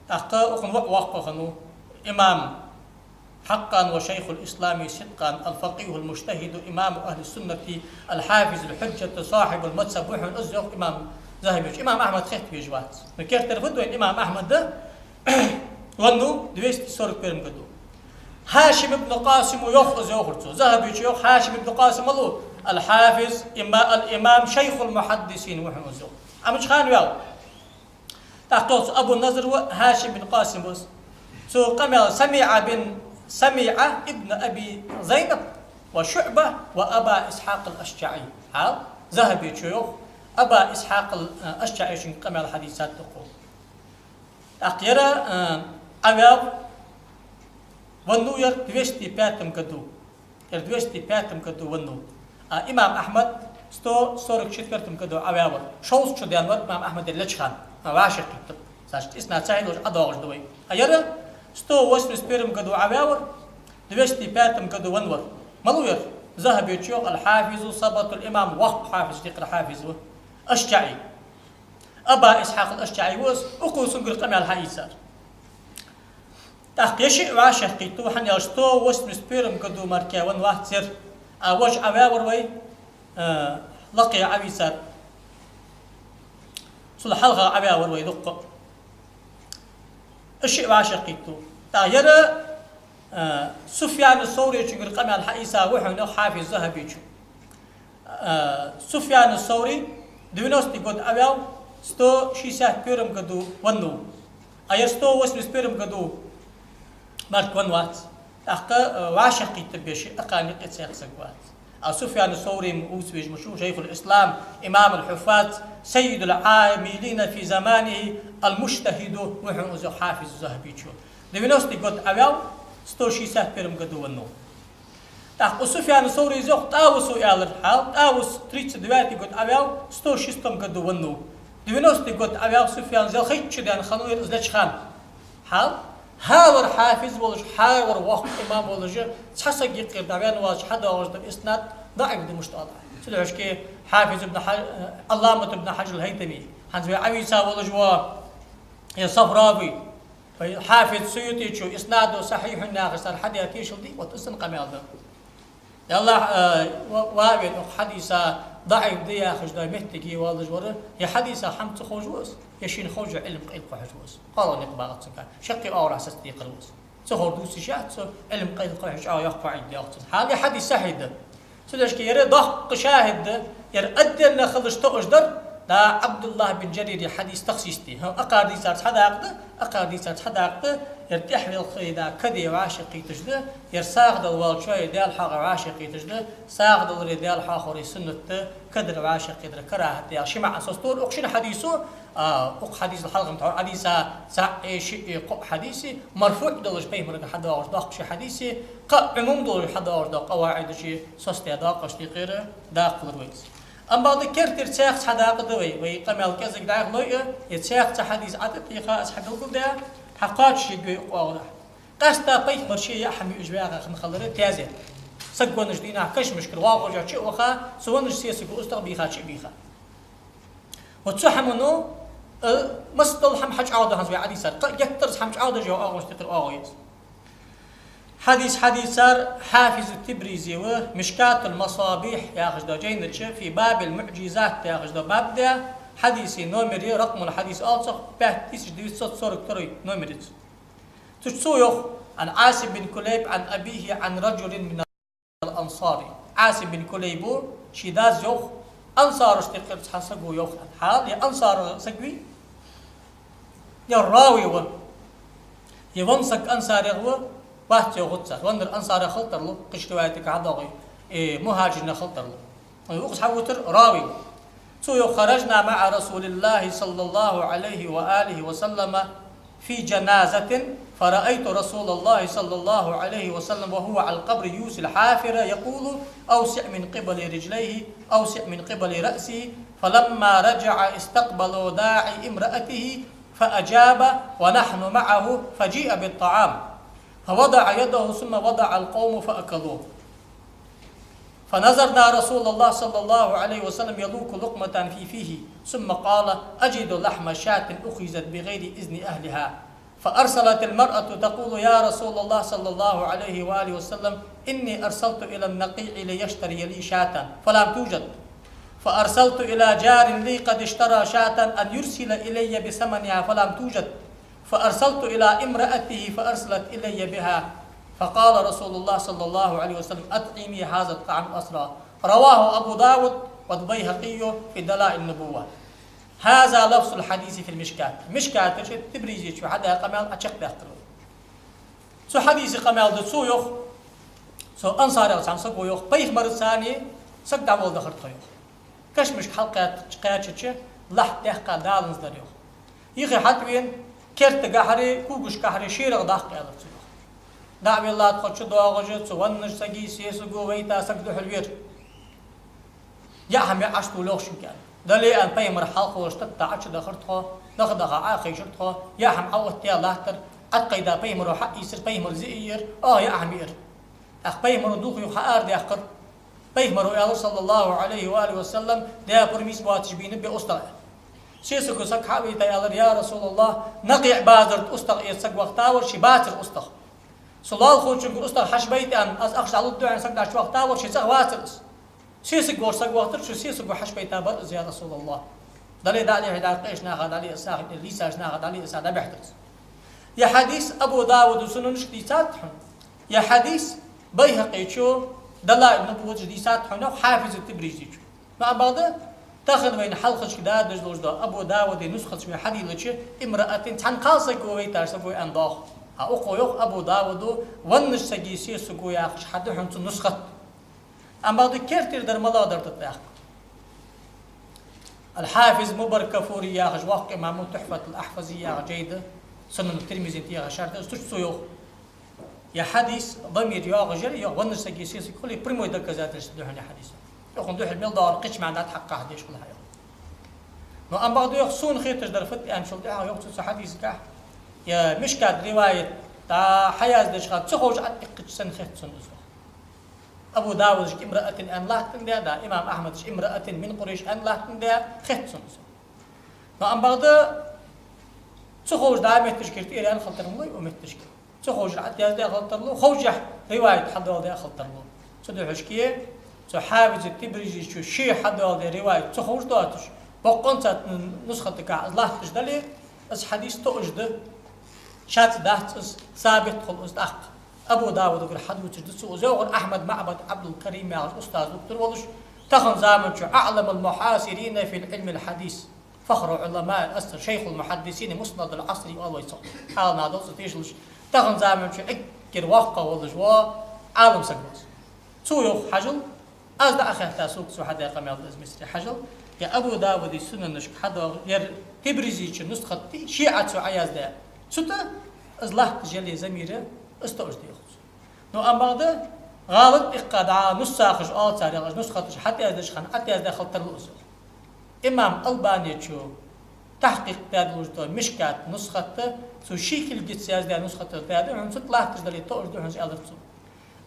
ТӀаккха укхун воӀ воккха хиннав имам حقا وشيخ الإسلام صدقا الفقيه المجتهد إمام أهل السنة الحافظ الحجة صاحب المذهب ва хьона из, йоах имам Захьабечо. Имам Ахьмад хетта везаш вац. Но керттера фу ду вайна, имам Ахьмад веннав двести сорок первом году. Хьашим ибн Къасим ва йоах из, йоахар цо. Захьабечо йоах, Хьашим ибн Къасим малув? الحافظ إما-، الإمام شيخ المحدثين ва хьона из, йоах. Амма чу хана ваьв. ТӀаккха йоах цо, Абу Назр ва Хьашим бин Къасим ва из. Цо къамаьл: سمع بن، سمع ابن أبي زينب وشعبة وأبا إسحاق الأشجعي. Хьал, Захьабечо йоах, Аба Исхьакъ ал-, а, АшжаӀечунгара къамаьл хьадийцад укхо. ТӀаккха ер, а, Ӏаваьв, веннав ер двести пятом году. Ер двести пятом году веннав. А имам Ахьмад сто сорок четвёртом году Ӏаваьвар. Шовзткъа шу даьнна вар имам Ахьмад ер леча хана. А, вӀашагӀкхийттаб. Значит, иснад сахьихь долаш ӀадоагӀаш да вай. А ер сто восемьдесят первом году Ӏаваьвар, двести пятом году венна вар. Малув ер? Захьабечо йоах: الحافظ ثبت الإمام, воккха хьафиз, дикъра хьафиз ва. АшжаӀи. Аба Исхьакъ ал-АшжаӀи ва из, укхо цунгара къамаьл хьаийцар. ТӀаккха ер шиъ вӀашагӀкхийттав, хӀана аьлча сто восемьдесят первом году мара венна вац ер, а вож Ӏаваьвар вай, а, лакхе Ӏавийцар. Цул хьалха Ӏаваьвар вай дукха. Ер шиъ вӀашагӀкхийттав. ТӀаккха ер, а, Суфьян ас-Савречунгара къамаьл хьаийца ва хьона, йоах хьафиз Захьабечо. А, Суфьян ас-Саври девяностый год Ӏаваьв, сто шестьдесят первом году веннав. А ер сто восемьдесят первом году мара венна вац. ТӀаккха, а, вӀашагӀкхийттаб ер шиъ, акхарна юкъе цхьаккха саг вац. А Суфьян ас-Саври ма вувц везаш ма шу, شيخ الإسلام، إمام الحفاظ، سيد العاملين في زمانه، المجتهد ва хьона из, йоах хьафиз Захьабечо. Девяностый год Ӏаваьв, сто шестьдесят первом году веннав. ТӀаккха укх Суфьян ас-Саврийс йоах, ТӀавуса аьлар, хьал, ТӀавус тридцать девятый год Ӏаваьв, сто шестом году веннав. Девяностый год Ӏаваьв Суфьян, ялхайтта шу даьнна хиннав ер из леча хана. Хьал, хӀара вар хьафиз волаш, хӀара вар воккха имам волаш, цхьа саг юкъера дӀавенна воацаш хьадоагӀаш да иснад даӀиф да, мишта оал. Цудухьа хьафиз ибн Хьаж-, Ӏалламат ибн Хьажар ал-ХӀайтами, хӀанз вай Ӏавийца волаш ва, е Сафрави, вай хьафиз СуютӀечо иснадо сахьихьун яхаш цар хьадаь тешал дий, вот из санна къамаьл да. Яллахь, э, ва-, ваьвен укх хьадиса даӀиф да яхаш дола моттиг волаш вар, е хьадиса хӀама ца ховш ва из, е шийна ховш йола Ӏилма къайлакхухьаш ва из. КхоалагӀа никъ багӀац цунга. Шаккхе оагӀорахьа саца декхар ва из. Ца ховр дувцаш яц цо, Ӏилма къайлакхухьаш чӀоагӀа йоккха фаӀида да йоах цун. Хьал ер хьадис сахьихь да. Цудухьа ер доккха шахӀид да, ер отдельно хилча тоъаш дар, да Ӏабдуллахь бин Жарира хьадис тахсис де. ХӀа, акхар дийцарца хьадакъа да, акхар дийцарца хьадакъа да, ер тӀехвелхе да, каде вӀашагӀкхийташ да, ер сагӀа дала волчоа Даьла хьоахаве вӀашагӀкхийташ да, сагӀа даларе Даьла хьоахаваре суннат да, кадара вӀашагӀкхетар карахӀат да яхаш ши маӀан соцаду укх шин хьадисо, а, укх хьадисал хьалха ма тхьовра хьадиса цаӀ, э, шиъ, э, кхоъ хьадис, марфуӀ долаш пайхамарагара хьадоагӀаш доккха ши хьадис, кхы а Ӏумум долаш хьадоагӀаш дола къаваӀидаш соцадаь доаккхаш декхар даккхалур вай из. Амма бакъда керттера цхьаькха цхьа дакъа да вай, вай къамаьл кӀезига дӀаяхалой а, е цхьаькха цхьа хьадис Ӏа тӀатеха, аз хьабелгалдаь, хьакхоачашъергья вай укх оагӀорахьа. Къаьстта пайхамара ше яа хӀама юаш ваьгӀа хинна хилар тезет. Саг веннача дийнахьа кашамашкара воагӀаш чу а ваха, цу веннача сесаго устагӀа бийха, чу а бийха. Вот цу хӀамано, э, массадола хӀама хьачӀоагӀду хӀанз вай Ӏадийцар. Кхы а геттара хӀама чӀоагӀдеш йола оагӀув тӀехьара оагӀув я из. Хьадис хьадийцар хьафиз ат-Табризи ва, Мишкатул-Масабихь яхаш дола жайна чу, фи бабил муӀжизат яхаш дола баб да, хьадиса номер, ракъмул хьадис оал цох, пять тысяч девятьсот сорок второй номер я цун. Цу чу цо йоах: عن عاصم بن كليب عن أبيه عن رجل من الأنصار. Ӏасим бин Кулайбо ший дас йоах, ансарашта юкъера цхьа саго йоах. Хьал, е ансара саг вий, е рави ва, е венна саг ансарех ва, вац йоах цар. Веннар ансарех хила тарлу, кхыча риваятага хьадоагӀе, э, мухӀажирнех хила тарлу. Укхаза хьавувцар рави ва. Цо йоах: خرجنا مع رسول الله صلى الله عليه وآله وسلم في جنازة فرأيت رسول الله صلى الله عليه وسلم وهو على القبر يوصي الحافر يقول: أوسع من قبل رجليه، أوسع من قبل رأسه. فلما رجع استقبلوا داعي امرأته فأجاب ونحن معه، فجيء بالطعام فوضع يده ثم وضع القوم فأكلوه. فنظرنا رسول الله صلى الله عليه وسلم يلوك لقمة في فيه، ثم قال: أجد لحم شاة أخذت بغير إذن أهلها. فأرسلت المرأة تقول: يا رسول الله صلى الله عليه وآله وسلم، إني أرسلت إلى النقيع ليشتري لي شاة، فلم توجد. فأرسلت إلى جار لي قد اشترى شاة أن يرسل إلي بثمنها، فلم توجد. فأرسلت إلى امرأته فأرسلت إلي بها. فقال رسول الله صلى الله عليه وسلم: أطعمي هذا الطعام الأسرى. رواه أبو داود والبيهقي في دلائل النبوة. هذا لفظ الحديث في المشكاة. Мишката чу Тебризи чу хьадаь къамаьл чакхдаьккхар. Цу хьадиса къамаьл да цо йоах, цу ансарех цхьан саго йоах, пайхамарца цхьана саг дӀаволла дахар тхо йоах. Кашамашка хьалкхаьчача, кхаьчача лахьт даьккха даланза дар йоах. Юхе хьатӀавена, кертагахьара, когашкахьара шерагӀа даккха аьлар цо йоах. ДӀа а велла тхо чудоагӀаш, цу веннача сага сесаго вайта саг духьал вера. Яа хӀама яа Ӏаш туллехь шуга аьнна. Дале аьнна пайхамар хьалха волаш тӀатта Ӏочудахар тхо, даха-даха Ӏохайшар тхо, яа хӀама Ӏооттаяь латтар, Ӏоткъайда пайхамаро хьаийцар, пайхамар зе а йир, оаха яа хӀама йир. ТӀаккха пайхамаро духьал юха хьаарадаьккхар. Пайхамаро аьлар, صلى الله عليه وآله وسلم, даь пурам йиц боацаш бийнаб ер устагӀа. Сесаго саг хьа а вайта аьлар: يا رسول الله, Накъиъ базар тӀа устагӀа эца саг вахийтавар, ше бацар устагӀа. Со лоалахочунгара устагӀа хьачубайта аьнна, аз ахча дӀалургда аьнна саг дӀачувахийтавар, ше цӀагӀа вацар из. Сесаг волча саг вахийтар, цу сесаго хьачубайта бар из, يا رسول الله. Дале дӀа а лехьа, дӀа къеча наха дӀале а сагӀа, лийсача наха дӀале а сагӀа, дӀабаьхьар из. Ер хьадис Абу Дауда Сунанашка дийцад хьона. Ер хьадис Байхьакъе чу, Далаил-Нубувват чу дийцад хьона, йоах Хьафиз Тебризи чу. Но амма бакъда, тахан вайна хьалхашка дадаш долаш да Абу Дауда нусхаташ вай хьадийлача, امرأة цхьан кхалсаго вайташ саго аьнна доагӀа. А укхо йоах Абу Дауда, веннача сага сесаго яхаш хьада хьона цу нусхат. Амма бакъда кертера дар малагӀа дар да тӀаккха. Аль-Хьафиз Мубаракфури яхаш воккха имамо Тухьфатуль-Ахьфази яха жайна, Сунан Тирмизина тӀехьа шарх да, цу чу цо йоах. Ер хьадис дамир йоагӀаш яр, йоах, веннача сага сесаг хуле прямой доказательство да хьона ер хьадиса. Йоах, цун духьал мел доагӀар кхыча маӀан дӀатӀахьакха деш хул хьона. Но амма бакъда йоах, сона хеташ дар фуд аьнначул тӀехьагӀа йоах цо цу хьадисагахь, ер Мишкат риваят дӀа хьаяздеча хана ца ховш ӀотӀаиккхача санна хет сона из. Абу Даудашка امرأة аьнна латтандаь, да, имам Ахьмадашка امرأة من قريش аьнна латтандаь хет сона из. Но амма бакъда ца ховш дӀа метташкара тӀера аьнна хила тарлу, укх метташка. Ца ховш ӀотӀаяздаь хила тарлу, ховшшехь риваят хьадоаладаь хила тарлу. Цудухьа шке, цу Хьафиз Тебризи чу ше хьадоаладаь риваят ца ховш доацаш, боккъонца цхьан нусхатагахь из латташ дале, из хьадис тоъаш да, шац дац из, сабит хул из тӀаккха. Абу Даудагара хьадувцаш да цо из, йоах, Ахьмад МаӀбад Ӏабдул-Карим яхаш устаз духьал волаш, тахан заман чу أعلم المحاصرين في علم الحديث. فخر علماء العصر، شيخ المحدثين، مسند العصر оал вай цох. Ӏаламнаха дувца тешалаш, тахан заман чу эггара воккхагӀа волаш вола Ӏалам саг ва из. Цо йоах, хьажал, аз дӀа а хетта, сога цо хьадаь къамаьл да из, миссаре хьажал, ер Абу Дауда Сунанашка хьадоагӀа, ер Тебризи чу нусхат да, ше Ӏа цо Ӏояздаь. Цу тӀа из латташ яле замир, из тоъаш да йоах цо. Но амма бакъда гӀалат иккха дӀа нусхаш оал царех, уж нусхаташ хьатӀаяздеча хана ӀотӀаяздаь хила тарлу из. Имам Албани чу тахькъикъ даь долаш да Мишкат нусхат, цо ший кулгаца яздаь нусхаташ даь да хьона, цу тӀа латташ дале тоъаш да хьона из, аьлар цо.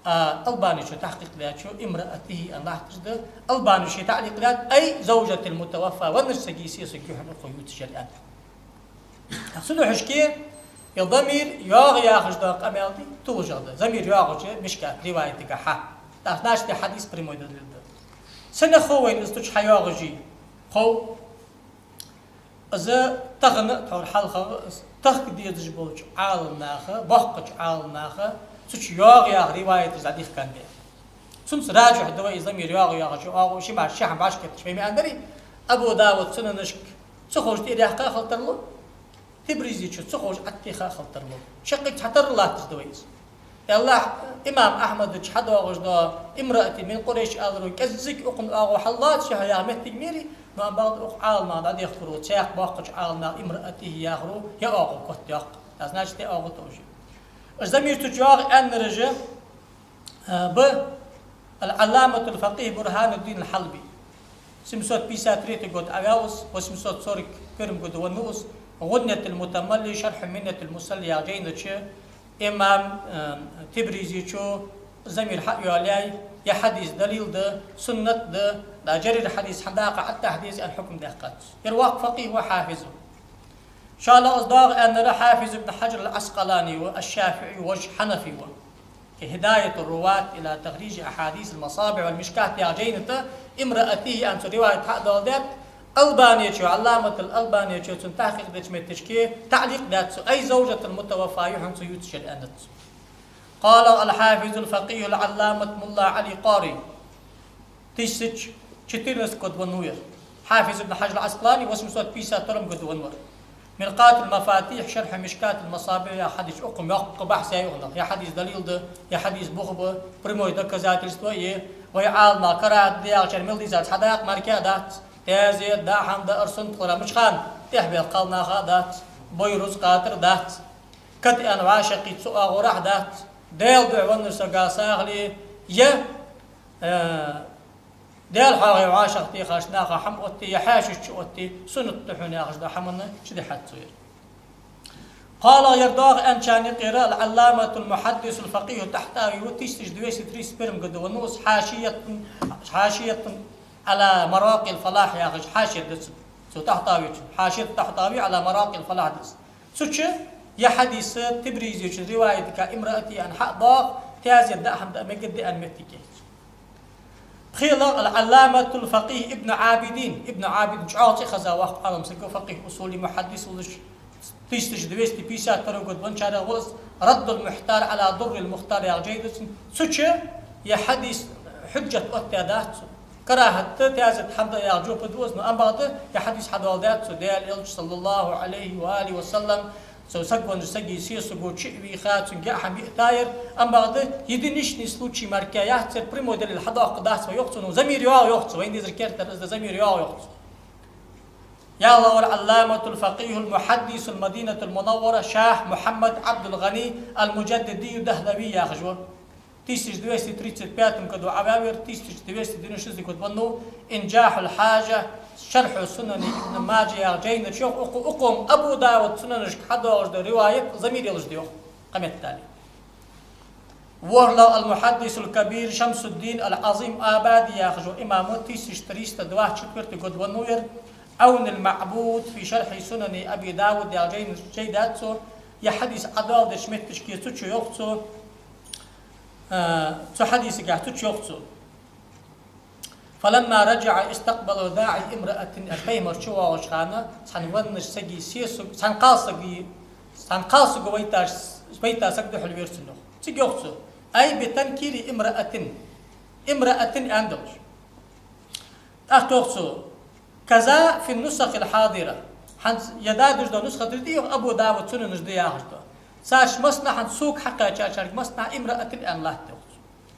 А Албани чу тахькъикъ даьчо امرأته аьнна латташ да, Албани ше таӀликъ даьд, أي زوجة المتوفى, веннача сага сесаг я хьона укхо ювцаш яр аьнна. Цудухьа шке, ер дамир йоагӀа яхаш да къамаьл да, тулжагӀа да. Дамир йоагӀача Мишкат риваятагахьа. ТӀаккха значит ер хьадис прямой далил да. Сенах хов вайна из цу чу хьайоагӀаш я? Хов. Из тахан а, тхьовра хьалха а, из тахка дезаш болча Ӏаламнаха, боккхача Ӏаламнаха, цу чу йоагӀа яха риваяташ дӀадийхка да. Цунца ражихь да вай из дамир йоагӀа яхача, оагӀув ши маӀан, ши хӀама башха кхеташ вай маӀан дарий, Абу Дауда Сунанашка ца ховш тӀера яьккха а хила тарлу, Тебризи чу ца ховш ӀотӀатеха а хила тарлу. Шаккхе цхьатарра латташ да вай из. Аьлча, имам Ахьмада чу хьадоагӀаш да امرأة من قريش аьлар, кӀеззига укхун оагӀув хьаллоацаш я яха моттиг мери, но амма бакъда укх Ӏаламнаха дӀадехкаро, цхьаькха боккхача Ӏаламнаха امرأته яхаро, ер оагӀув котъяккха. ТӀаккха значит ер оагӀув тоъаш я. Замир цу чу йоагӀа аьннараш, а, ба аль-Ӏалламатуль-факъихӀ Бурхануддин аль-Хьалби. Семьсот пятьдесят третий год Ӏаваьв из, восемьсот сорок первом году веннав из, «ГӀуньятуль-мутамалли шархьу миннатиль-мусалли» яхача жайна чу имам, а, Тибризечо замир хьайоалаяьй, ер хьадис далил да, суннат да, да, джарир хьадис хьадаккха Ӏатта хьадис аьнна хьукам даьккхад цо. Ер воккха факъихӀ ва, хьафиз ва. ШоллагӀа из доагӀа аьннар Хьафиз ибн Хьаджар аль-Ӏаскъалани ва, аш-ШафиӀи ва, вож хьанафи ва. ХӀидаятур-руват иля тахрижи ахьадисиль-масабихӀ валь-мишкат яхача жайна тӀа «имраатихӀи» аьнна цо риваят хьадоаладаьд. Албанечо, Ӏалламатуль-Албанечо цун тахькъикъ деча метташка таӀликъ даьд цо, «ай завжатуль-мутаваффа» я хьона цо ювцаш яр аьннад цо. Къала аль-хьафизуль-факъихӀуль-Ӏалламат мулла Ӏали Къари. Тысяча четырнадцатом году веннав ер. Хьафиз ибн Хьаджар аль-Ӏаскъалани восемьсот пятьдесят втором году веннав ер. «Миркъатуль-мафатихӀ шархьу мишкатиль-масабихӀ» яха хьадис, укхун йоккха бахьс я укхунах. Ер хьадис далил да, ер хьадис бух ба, прямой доказательство я, вай Ӏаламнаха карахӀат да яхачар мел дийцад, цхьа дакъа мара дац. Таьзет, даа хӀама даар, суннат хилар мича хана тӀехбаьхка кхалнаха дац, бой рузкъа кхатар дац, кад аьнна вӀашагӀкхийтта цу оагӀорахьа дац, Даьла духьа веннача сага сагӀа ле, е, э, Даьла хьоахаве вӀашагӀтехача наха хӀама отте, е хьаьшашта чуотте, суннат да хьона яхаш дола хӀаманна чудихьад цо ер. Къала, ер доагӀа аьнначарна юкъера аль-Ӏалламатуль-мухьаддисуль-факъихӀу ТӀахьтӀави ва, тысяча двести тридцать первом году веннав из, хьашиятун, хьашиятун Ӏала Маракъиль-фалахь яхаш хьашия да цун. Цу ТӀахьтӀавечун, хьашияту ТӀахьтӀави Ӏала Маракъиль-фалахь да из. Цу чу ер хьадис Тибризечун риваятага «имраатихӀи» аьнна хьадоагӀа, таьзет, даа хӀама даа мегаргда аьнна моттиг я. ПхелагӀа аль-Ӏалламатуль-факъихӀ Ибн Ӏабидин. Ибн Ӏабидин чӀоагӀа цӀихеза воккха Ӏалам саг ва, факъихӀ, усули, мухьаддис волаш, тысяча двести пятьдесят второй год венначарех ва из. «Раддуль-мухьтар Ӏала Дурриль-мухтар» яхача жай да цун. Цу чу ер хьадис хьуджат оттадаьд цо. КарахӀат да, таьзет, хӀама даа яха жоп да из, но амма бакъда ер хьадис хьадоаладаьд цо, Даьла Элча, саллаллахӀу Ӏалайхи ва алихӀи ва саллам, цу саг веннача сага сесаго чу а вийха, цунга яа хӀама йиъ таяр, амма бакъда единичный случай мара яц ер, прямой далил хьадоаккхаргдац вай, йоах цо, но замир йоагӀа, йоах цо, вайна дезар керттера из да, замир йоагӀа, йоах цо. ЯллаваӀ аль-Ӏалламатуль-факъихӀуль-мухьаддисуль Мадинатиль-Мунаввара Шах Мухьаммад Ӏабдуль-ГӀани аль-Муджаддиди Дахлави яхаш ва. Тысяча двести тридцать пятом году Ӏаваьв ер, тысяча двести девяносто шестом году веннав. «Инджахьуль-хьажа шархьу сунани Ибн Маджа» яхача жайна чу йоах, укх-, укхун Абу Давуда сунанашка хьадоагӀаш дола риваят замир йолаш да йоах, кхаметтали. ВорхӀлагӀа аль-мухьаддисуль-кабир Шамсуддин аль-Ӏазим Абади яхаш ва имам, тысяча триста двадцать четвёртый году веннав ер. «Ӏавнуль-маӀбуд фи шархьи сунани Аби Давуд» яхача жайна чу жай даьд цо, ер хьадис Ӏадоаладеча метташка цу чу йоах цо, а, цу хьадисагахь цу чу йоах цо. «Фаламма раджаӀа истакъбалахӀу даӀи имраатин», аьнна, пайхамар чувоагӀача хана цхьан веннача сага сесаг-, цхьан кхалсага, цхьан кхалсаго вайта, вайта саг духьалвера цунна, йоах. Цига йоах цо: «Ай би танкири имраатин». «Имраатин» аьнна долаш. ТӀаккха йоах цо: «Каза фи ннусахиль хьадира». ХӀанз ер дӀадуш дола нусхаташ да, йоах, Абу Давуда сунанаш да яхаш дола. Царца массанахьа хӀанз сога хьакхаьчачарга массанахьа «имраатин» аьнна латт, йоах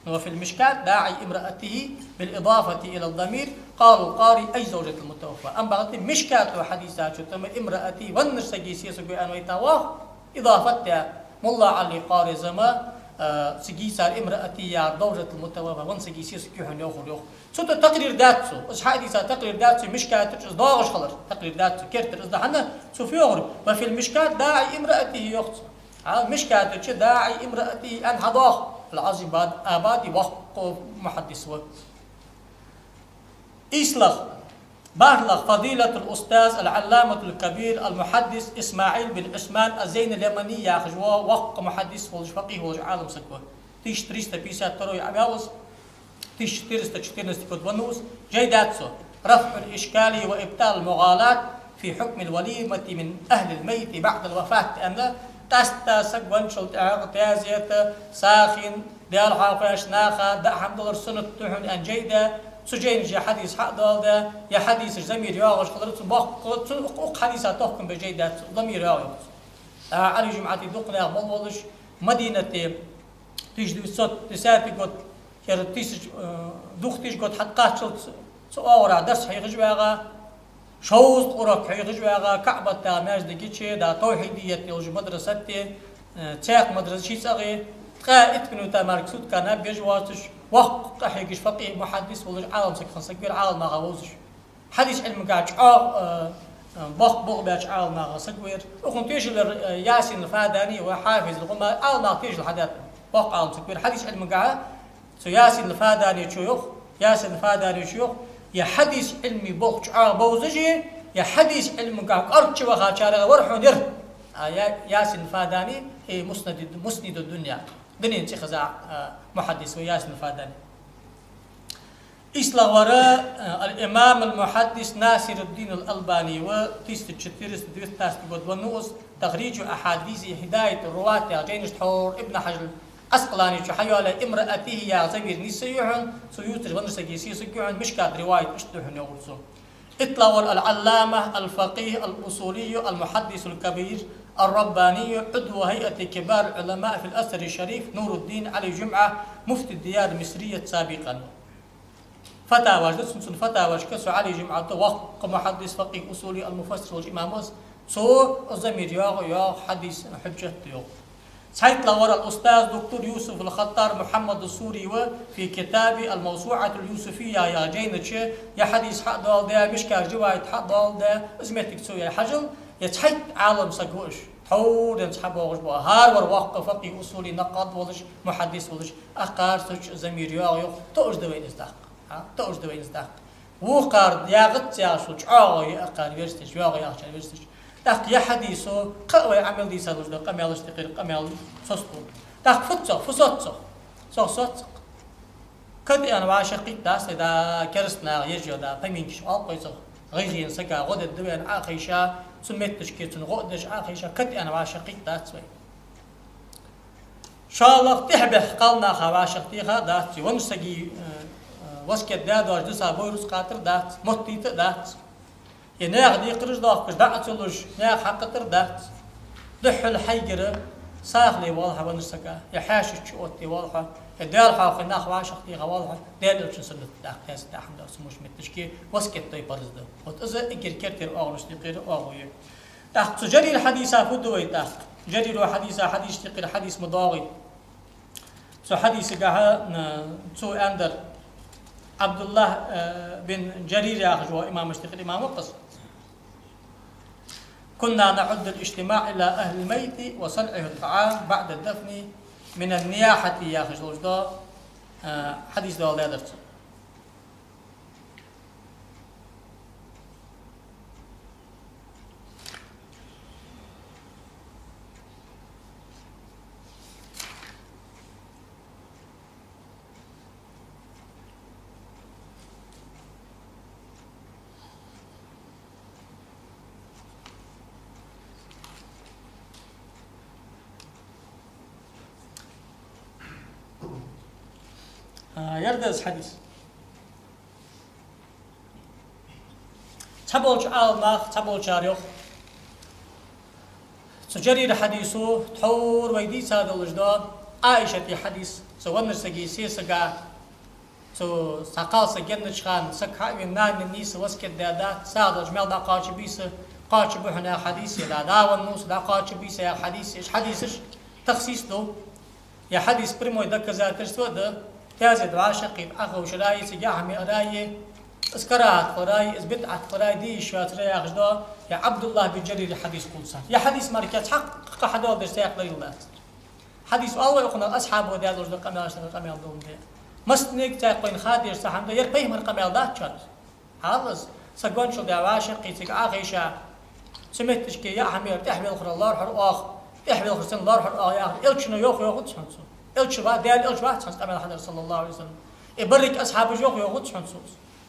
цо. «Ва филь-мишкат даӀи имраатихӀи биль-идафати иляль-дамир, къала аль-къари: ай завжатиль-мутаваффа». Амма бакъда Мишкато хьадиса чу тӀа ма «имраати», веннача сага сесаго аьнна вайта воагӀа, идафат даь, мулла Ӏали Къари зама, а, цига цар «имраати» яхар завжатиль-мутаваффа, веннача сага сесаг я хьона йоахар, йоах. Цу тӀа такърир даьд цо, из хьадиса такърир даьд цо, Мишката чу из доагӀаш хилар такърир даьд цо, керттера из да хьона, цо фу йоахар: «Ва филь-мишкат даӀи имраатихӀи», йоах цо. А, Мишката чу «даӀи имраатихӀи» аьнна хьадоагӀа, аль-Ӏазим Абад-, Абади воккха мухьаддис ва. ИйслагӀа, бархӀлагӀа, фадилатуль-устаз аль-Ӏалламатуль-кабир аль-мухьаддис ИсмаӀил бин Ӏусман аз-Зайниль-Ямани яхаш ва, воккха мухьаддис волаш, факъихӀ волаш Ӏалам саг ва. Тысяча триста пятьдесят второй Ӏаваьв из, тысяча четыреста четырнадцатый году веннав из. Жай даьд цо: «РафӀуль-ишкали ва ибтӀалуль-мугӀалат фи хьукмиль-валимати мин ахӀлиль-маййити баӀдаль-вафат», аьнна, къаьстта саг венначул тӀехьагӀа таьзета, сагӀийна, Даьла хьоахавеча наха даа хӀама далар суннат да хьона аьнна жай да. Цу жайна чу ер хьадис хьадоаладаь, ер хьадисаш замир йоагӀаш хилар, цун боккха, цун укх, укх хьадиса тохкам беш жай даьд цо, замир йоагӀа, йоах цо. ТӀаккха Ӏали ЖумӀати дукха наьха мел волаш, Мадинате тысяча девятьсот десятый год, ер тысяч-, э, двухтысячный год хьакхаччалца цу оагӀорахьа дарс хьехаш вагӀа, шовзткъа урок хьехаш вагӀа, КаӀбата маьждиге чу, да, Тавхьидият йолча мадрасате, Э, цхьаькха ма дарра ши цӀагӀа, ткъаь итт минута мара суткана беш воацаш, воккха къахьегаш факъихӀ, мухьаддис волаш Ӏалам саг хинна саг вера, Ӏаламнаха вовзаш. Хьадис Ӏилмагахьа чӀоагӀа, э, э, боккха болх баьча Ӏаламнаха саг вера. Укхун тешал даьр, э, Ясин Фадани ва Хьафиз ГӀумар, Ӏаламнаха тешал хьадаьд. Боккха Ӏалам саг вера. Хьадис Ӏилмагахьа цу Ясин Фаданичо йоах, Ясин Фаданичо йоах: «Е хьадис Ӏилман болх чӀоагӀа бовзаш, е хьадис Ӏилмагахьа кӀоарга чу вахачарех вар хьона ер». А Я-, Ясин Фадани, э, муснади-, мусниду дунья. Дунен цӀихеза, а, мухьаддис ва Ясин Фадани. ИйслагӀвар, а, ал-имам ал-мухьаддис Насируддин ал-Албани ва, тысяча четыреста девятнадцатый год венна ва из, «Тахриджу ахьадиси хӀидаятир руват» яхача жайнашка тхьовра Ибн Хьажар Ӏаскъаланичо хьайоалаяь, «Имраатихи» яха замир нийсса я хьона, цо ювцаш веннача сага сесаг я хьона, Мишкат риваят иштта да хьона, йоах цо. ИттлагӀвар ал-Ӏаллама, ал-факъихӀ, ал-усулий, ал-мухьаддис ал-кабир, ар-Раббани, Ӏудву хӀайати кибар ал-Ӏулама фил Азхьари шариф, Нуруддин Ӏали ЖумӀа, муфти дияр Мисрия сабикъан. Фатаваш да цун, цун фатавашка цу Ӏали ЖумӀа да воккха мухьаддис, факъихӀ, усули, ал-муфассир волча имамас, цо замир йоагӀа, йоагӀа хьадис хьужжат да йоах. ЦхьайттлагӀвар ал-устаз доктор Юсуф ал-Хаттар Мухьаммад ас-Сури ва, фи китаби ал-МавсуӀат ал-Юсуфия яхача жайна чу, е хьадис хьадоаладаь, Мишкат риваят хьадоаладаь, из моттиг цо яь хьажал, е цхьайтта Ӏалам саг ва уж. Тхьовра денз хьабоагӀаш ба, хӀаравар воккха факъихӀ, усули, накъад волаш, мухьаддис волаш, акхар цу чу замир йоагӀа йоах, тоъаш да вайна из даккха. ХӀа, тоъаш да вайна из даккха. Вокхар ягӀац яхаш, чӀоагӀо я акхар версташ, йоагӀа яхачар версташ. ТӀаккха е хьадисо, кхы а вай Ӏамал дийца луш да къамаьлаш тӀехьара къамаьл соцаду. ТӀаккха фу да цох, фу соц цох? Цох соц цох. Катаьнна вӀашагӀкхийтта дац вай, да, кераста наха еш йола, да, поминкаш оал-кх вай цох. ГӀайгӀа енна сага гӀо дергда вайна Ӏохайша, цун метташка цунна гӀо а деш Ӏохайша, катаьнна вӀашагӀкхийтта дац вай. ШоллагӀа, тӀехьабаьхка кхалнаха вӀашагӀтеха дац, е веннача сага, э, э, васкет даь доацаш дисса бой рузкъа кхатар дац, моттийта а дац. Е наьха декхараш доахкаш дӀа а ца луш, наьха хьакхийтар дац. Духхьал хьайгара сагӀа ле воалл хьо веннача сага, е хьаьший чу отте воалл хьо, е Даьла хьоахаве нах вӀашагӀтеха воалл хьо, Даьла Элчан суннат тӀа кхаьча тӀехьа дац, цу муш метташка васкет дой парз да. Вот из эггара кертера оагӀонаш тӀехьара оагӀув я. ТӀаккха цу Жарир хьадиса фу ду вай тӀаккха? Жарира хьадиса хьадисашта юкъера хьадис ма доагӀий. Цу хьадисагахьа, м, цо аьннадар, Ӏабдуллахь, э, бин Жарир яхаш вола имамашта юкъера имам ва-кх из: «كنا نعد الاجتماع إلى أهل الميت وصنعه الطعام بعد الدفن من النياحة», яхаш долаш да, э, хьадис доаладаьдар цо. А, ер да из хьадис. Цхьаболча Ӏаламнаха, цхьаболчар йоах, цу Жарира хьадисо тхьовра вай дийца долаш да Ӏаишата хьадис, цу веннача сага сесага, цу цхьа кхалсаг еннача хана саг хьа а вена, нана нийсса васкет даь дац, сагӀа долча мел дӀакхоачаргбий са, кхоачаргба хьона яха хьадис, е да, да венна ва са, дӀакхоачаргбий са яха хьадис, иштта хьадисаш тахсис ду. Е хьадис прямой доказательство да, таьзета вӀашагӀкхийтта Ӏоховшаре, цига яхьа миаре, из карахӀат хиларе, из бидӀат хиларе, де йиш йоацаре яхаш да, е Ӏабдуллахь бин Жарира хьадис кхувсар. Е хьадис мара цхьаккха хьадоаладеш цхьаккха ларил дац. Хьадис оал вай укхунах асхьабо даь долаш да къамаьлаш, къамаьл долаш да. Массанега цхьаккха вайна ха дезаш цхьа хӀама да, ер пайхамара къамаьл дац шоана. Хьал из, саг гончал даь вӀашагӀкхий, цига Ӏохайша, цу метташка яа хьа мера тӀехьавелхарал лоархӀар оаха, тӀехьавелхар санна лоархӀар оаха яхар, Элчано йоах, йоахац хьона цо. Элча ва, Даьла Элча вац хьона къамаьл хьадар, саллаллахӀу Ӏалайхи ва саллам. Е берригаш асхьабаша йоах, йоахац хьона цо.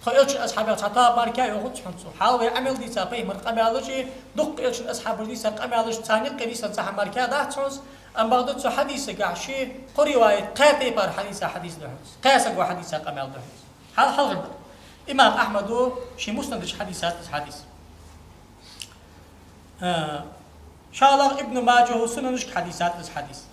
Тхо Элчан асхьабех цхьа тоаба мара йоахац хьона цо. Хьал вай Ӏамал дийца пайхамара къамаьлаш, дукха Элчан асхьабаша дийца къамаьлаш, царна юкъера дийца цхьа хӀама мара дац хьона из, амма бакъда цу хьадисагахьа ши, кхо риваят, кхаь тайпара хьадиса хьадис да хьона из. Кхаь саго хьадиса къамаьл да хьона из. Хьал хьалхара да. Имам Ахьмада ший Муснада чу хьадийцад из хьадис. А, шоллагӀа, Ибн Маджа Сунанашка хьадийцад из хьадис.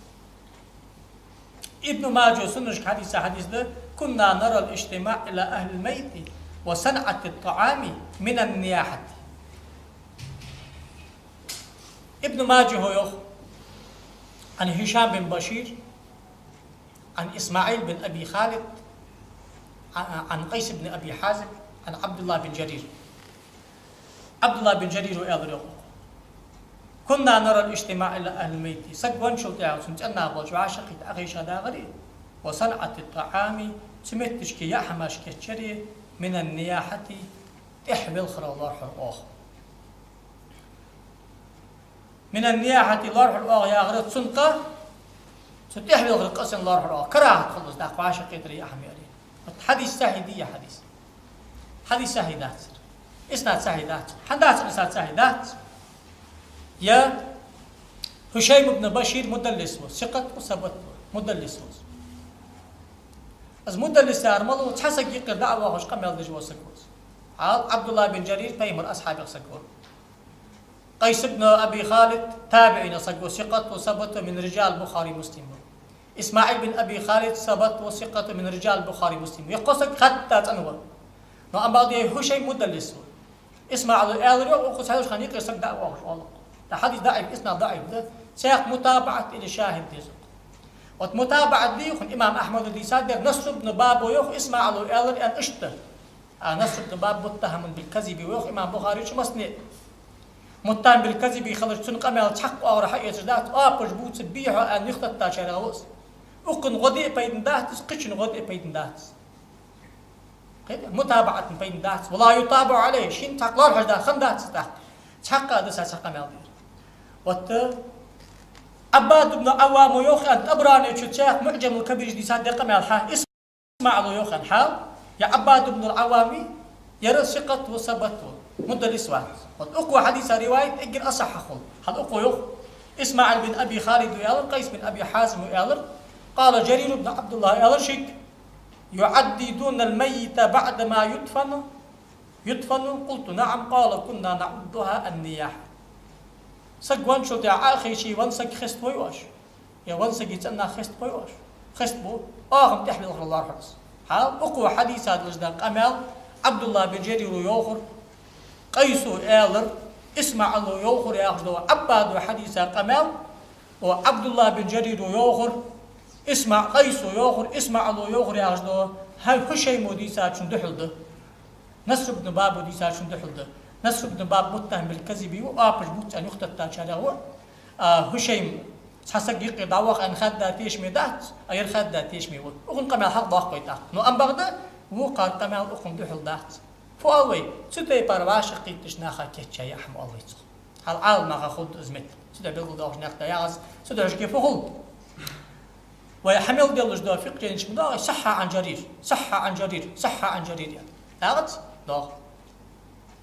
Ибн Маджа Сунанашка хьадийца хьадис да: «كنا نرى الاجتماع إلى أهل الميت وصنعة الطعام من النياحة». Ибн Маджа йоах, عن هشام بن بشير، عن إسماعيل بن أبي خالد، عن، عن قيس بن أبي حازم، عن عبد الله بن جرير. Ӏабдуллахь бин Жарира аьлар йоах: كنا نرى الاجتماع إلى أهل الميت. Саг венначул тӀехьагӀа цун цӀен нах болча вӀашагӀкхийтта Ӏохайша дагӀар, وصنعة الطعام, цу метташка яа хӀамаш кийчъяр, من النياحة, тӀехвелхарах лоархӀар оаха. من النياحة лоархӀар оаха яхар цун къа, цу тӀехвелхарах къа санна лоархӀар оаха. Карахьат хул из, дӀахо вӀашагӀкхетар яа хӀама яр. Вот хьадис сахьихь дий ер хьадис? Хьадис сахьихь дац. Иснад сахьихь дац. ХӀана дац иснад сахьихь дац? Ер Хушайм ибн Башир мудаллис ва, сикъат ва, сабат ва, мудаллис ва. Из мудаллис яр малув? Цхьа саг юкъера дӀа а воагӀаш къамаьл деш вола саг ва из. Хьал Ӏабдуллахь бин Жарир пайхамара асхьабех саг ва. Къайс ибн Аби Халид табиӀинех саг ва, сикъат ва, сабат ва, من رجال البخاري ومسلم ва. ИсмаӀил бин Аби Халид сабат ва, сикъат ва, من رجال البخاري ومسلم ва. Ер кхо саг хатта цӀена ва. Но амма бакъда ер Хушайм мудаллис ва. ИсмаӀила аьлар йоах, укхаза хьаьвзача хана юкъера саг дӀа а воагӀаш оалаш. ТӀаккха хьадис даӀиф, иснад даӀиф да, цхьаькха мутабаӀат или шахӀид деза. Вот мутабаӀат дий хьона, имам Ахьмада дийцад ер, Наср ибн Баб ва йоах, ИсмаӀила аьлар аьнна иштта. А Наср ибн Баб متهم بالكذب ва йоах имам Бухарийс массане а. متهم بالكذب хилча, цун къамаьл цхьаккха оагӀора хьаэцаш дац, оапаш бувцаргбий хьо аьнна юхатеттачарех ва из. Укхун гӀо де а пайдана дац из, кхычун гӀо де а пайдана дац из. Кхетий? МутабаӀатан пайдана дац из. ولا يتابع عليه, шийна цхьаккха лоархӀаш да хӀама дац из тӀаккха. Цхьаккха а дисса цхьа къамаьл да ер. Вот, э, Ӏаббад ибн Ӏаввам ва йоах аьнна, ТӀабарани чу цхьаькха МуӀжамул Кабира чу дийцад ер къамаьл хьа. ИсмаӀила йоах аьнна хьал, ер Ӏаббад ибн Ӏаввам, ер сикъат ва, сабат ва, мудаллис вац. Вот укхо хьадийца риваят эггара асахьа хул. Хьал укхо йоах, ИсмаӀил бин Аби Халид ва аьлар, Къайс бин Аби Хьазим ва аьлар, قال جرير بن عبد الله, аьлар шийга: يعددون الميت بعدما يدفن، يدفن؟ قلت: نعم. قال: كنا نعدها النياحة. Саг венначул тӀехьагӀа Ӏохайше венна саг хеставой оаш? Е венна сага цӀен нах хеставой оаш? Хестабу. Оаха-м тӀехвелхарах лоархӀар из. Хьал укхо хьадийца долаш да къамаьл, Ӏабдуллахь бин Жарира йоахар, Къайса аьлар, ИсмаӀила йоахар яхаш дола, Ӏаббада хьадийца къамаьл, ва Ӏабдуллахь бин Жарира йоахар, ИсмаӀ-, Къайса йоахар, ИсмаӀила йоахар яхаш дола, хӀа Хушайма дийцачун духьал да. Наср ибн Баба дийцачун духьал да. Наср ибн Баб متهم بالكذب ва, оапаш бувц аьнна юхатеттачарех ва. А Хушайм цхьа саг юкъера дӀаваха аьнна хаьдда тешаме дац, а ер хаьдда тешаме ва. Укхун къамаьл хьалха доаккх вай тӀаккха. Но амма бакъда вокхар къамаьл укхун духьал дац. Фу оал вай? Цу тайпара вӀашагӀкхийттача наха кийчъяь яа хӀама оал вай цох. Хьал Ӏаламнаха хургда из меттиг. Цудухьа белгалдоахаш никъ да яхаш, цудухьа шке фу хул? Вай хьа мел деллаш дола фикъхӀ енча ма доагӀий: صح عن جرير، صح عن جرير، صح عن جرير, яхац? ДоагӀа.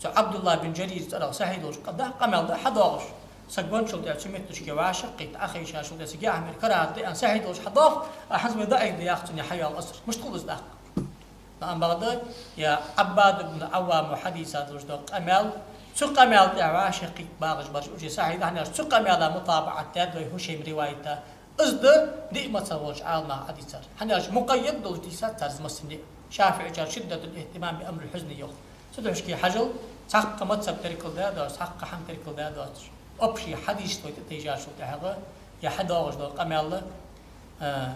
Цу Ӏабдуллахь бин Жарира цӀерагӀа сахьихь долаш къа да, къамаьл да хьадоагӀаш. Саг венначул тӀехьагӀа цу метташка вӀашагӀкхийтта Ӏохайша шул тӀехьа саг яа хӀама яр карахьат да аьнна сахьихь долаш хьадоагӀа, а хӀанз вай даӀиф да яхачунна хьаваьлла асар. Мишта хул из тӀаккха? Но амма бакъда ер Ӏаббад ибн Ӏаввама хьадийца долаш дола къамаьл, цу къамаьла тӀа вӀашагӀкхийтта багӀаш бараш уже сахьихь да, хӀана аьлча цу къамаьла мутабаӀат даьд вай Хушайма риваята. Из да диъ мазхӀаб болча Ӏаламнаха хьадийцар. ХӀана аьлча мукъаййад долаш дийцад цар из массане а. ШафиӀийчар شدة الاهتمام بأمر الحزن йоах. Цудухьа шке хьажал, цхьаккха мазхӀаб теркал даь доацаш, цхьаккха хӀама теркал даь доацаш. Общий хьадисашта вай тӀатайжачул тӀехьагӀа, ер хьадоагӀаш дола къамаьл, а,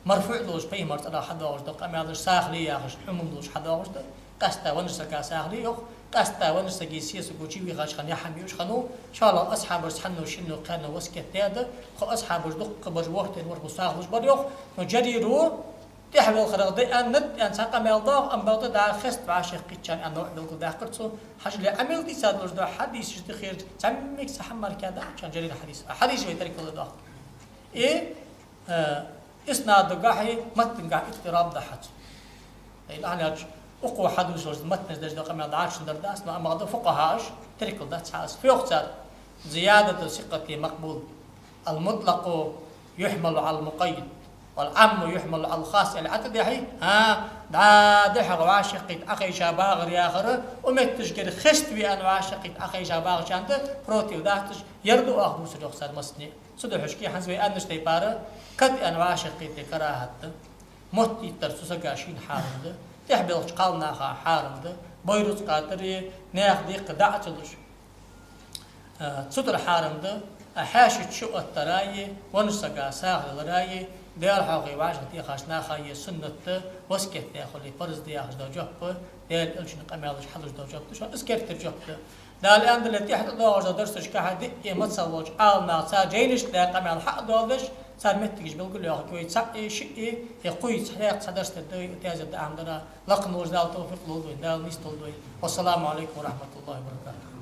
марфуӀ долаш, пайхамара цӀерагӀа хьадоагӀаш дола къамаьлаш, сагӀа ле яхаш, Ӏумум долаш хьадоагӀаш да. Къаьстта веннача сага сагӀа ле йоах, къаьстта веннача саги сесаго чувийхача хана яа хӀама юаш хиннав, шоллагӀа асхьабашца хьанна шинна кхаьнна васкет даьд, тхо асхьабаш дуккха бараш ворхӀ тайна вар хул сагӀа луш бар йоах, но Жарира тӀехвелхарах да аьннад аьнна цхьа къамаьл доагӀа, амма бакъда дӀа хеста вӀашагӀкхийтачарна аьнна новкъа белгалдаьккхар цо. Хьажал, Ӏа мел дийца долаш дола хьадисаш дехар цхьаммига цхьа хӀама мара кхы дац цун Жарира хьадис. А хьадисаш вай теркал даь доагӀа. И, э, иснадагахьеи маттангахьеи иттираб да хьа цун. Ай, хӀана аьлча укхо хьадувцаш маттанаш деш дола къамаьл дӀачун дар дац, но амма бакъда фукъахӀаш теркал дац хьа из. Фу йоах цар: زيادة الثقة مقبول. المطلق يحمل على المقيد، والعام يحمل على الخاص. Аьле Ӏа тӀадехьий? ХӀа, дӀа дехьа вӀашагӀкхийтта Ӏохайша багӀар яхар, укх метташкара хеставе аьнна вӀашагӀкхийтта Ӏохайша багӀачарна да, против дац уж, ер да оаха дувцар йоах цар массане а. Цудухьа шке хӀанз вай аьннача тайпара кад аьнна вӀашагӀкхетар карахьат да. Мотт йиттар цу сага шийна хьарам да, тӀехбелхача кхалнаха хьарам да, бойрацкъа тӀара наьха декхар дӀа а ца луш, а, цу тӀара хьарам да, Хьаьший чу оттараи, веннача сага сагӀа далараи, Даьла хьоахаве вӀашагӀтехача наха е суннат да, васкет даь хуле парз да яхаш дола жоп, Даьла Элчан къамаьлаш хьалуш дола жоп да шоана, из керттера жоп да. Дала аьннадале, тӀехьа тӀадоагӀаш дола дарсашка хьа диъе мацал волча Ӏаламнаха цар жайнашка даь къамаьл хьа а доаладеш, цар моттигаш белгалйоахаргья вай цаӀ е, шиъ е, е кхо е, цхьа даькъа цхьа дарс тӀа да вай, таьзет да Ӏамдара, лакха волча Дала товфикъ лолда вайна, Дала нийсдолда вай. Вассаламу Ӏалайкум ва рахьматуллахӀи ва баракатухӀ.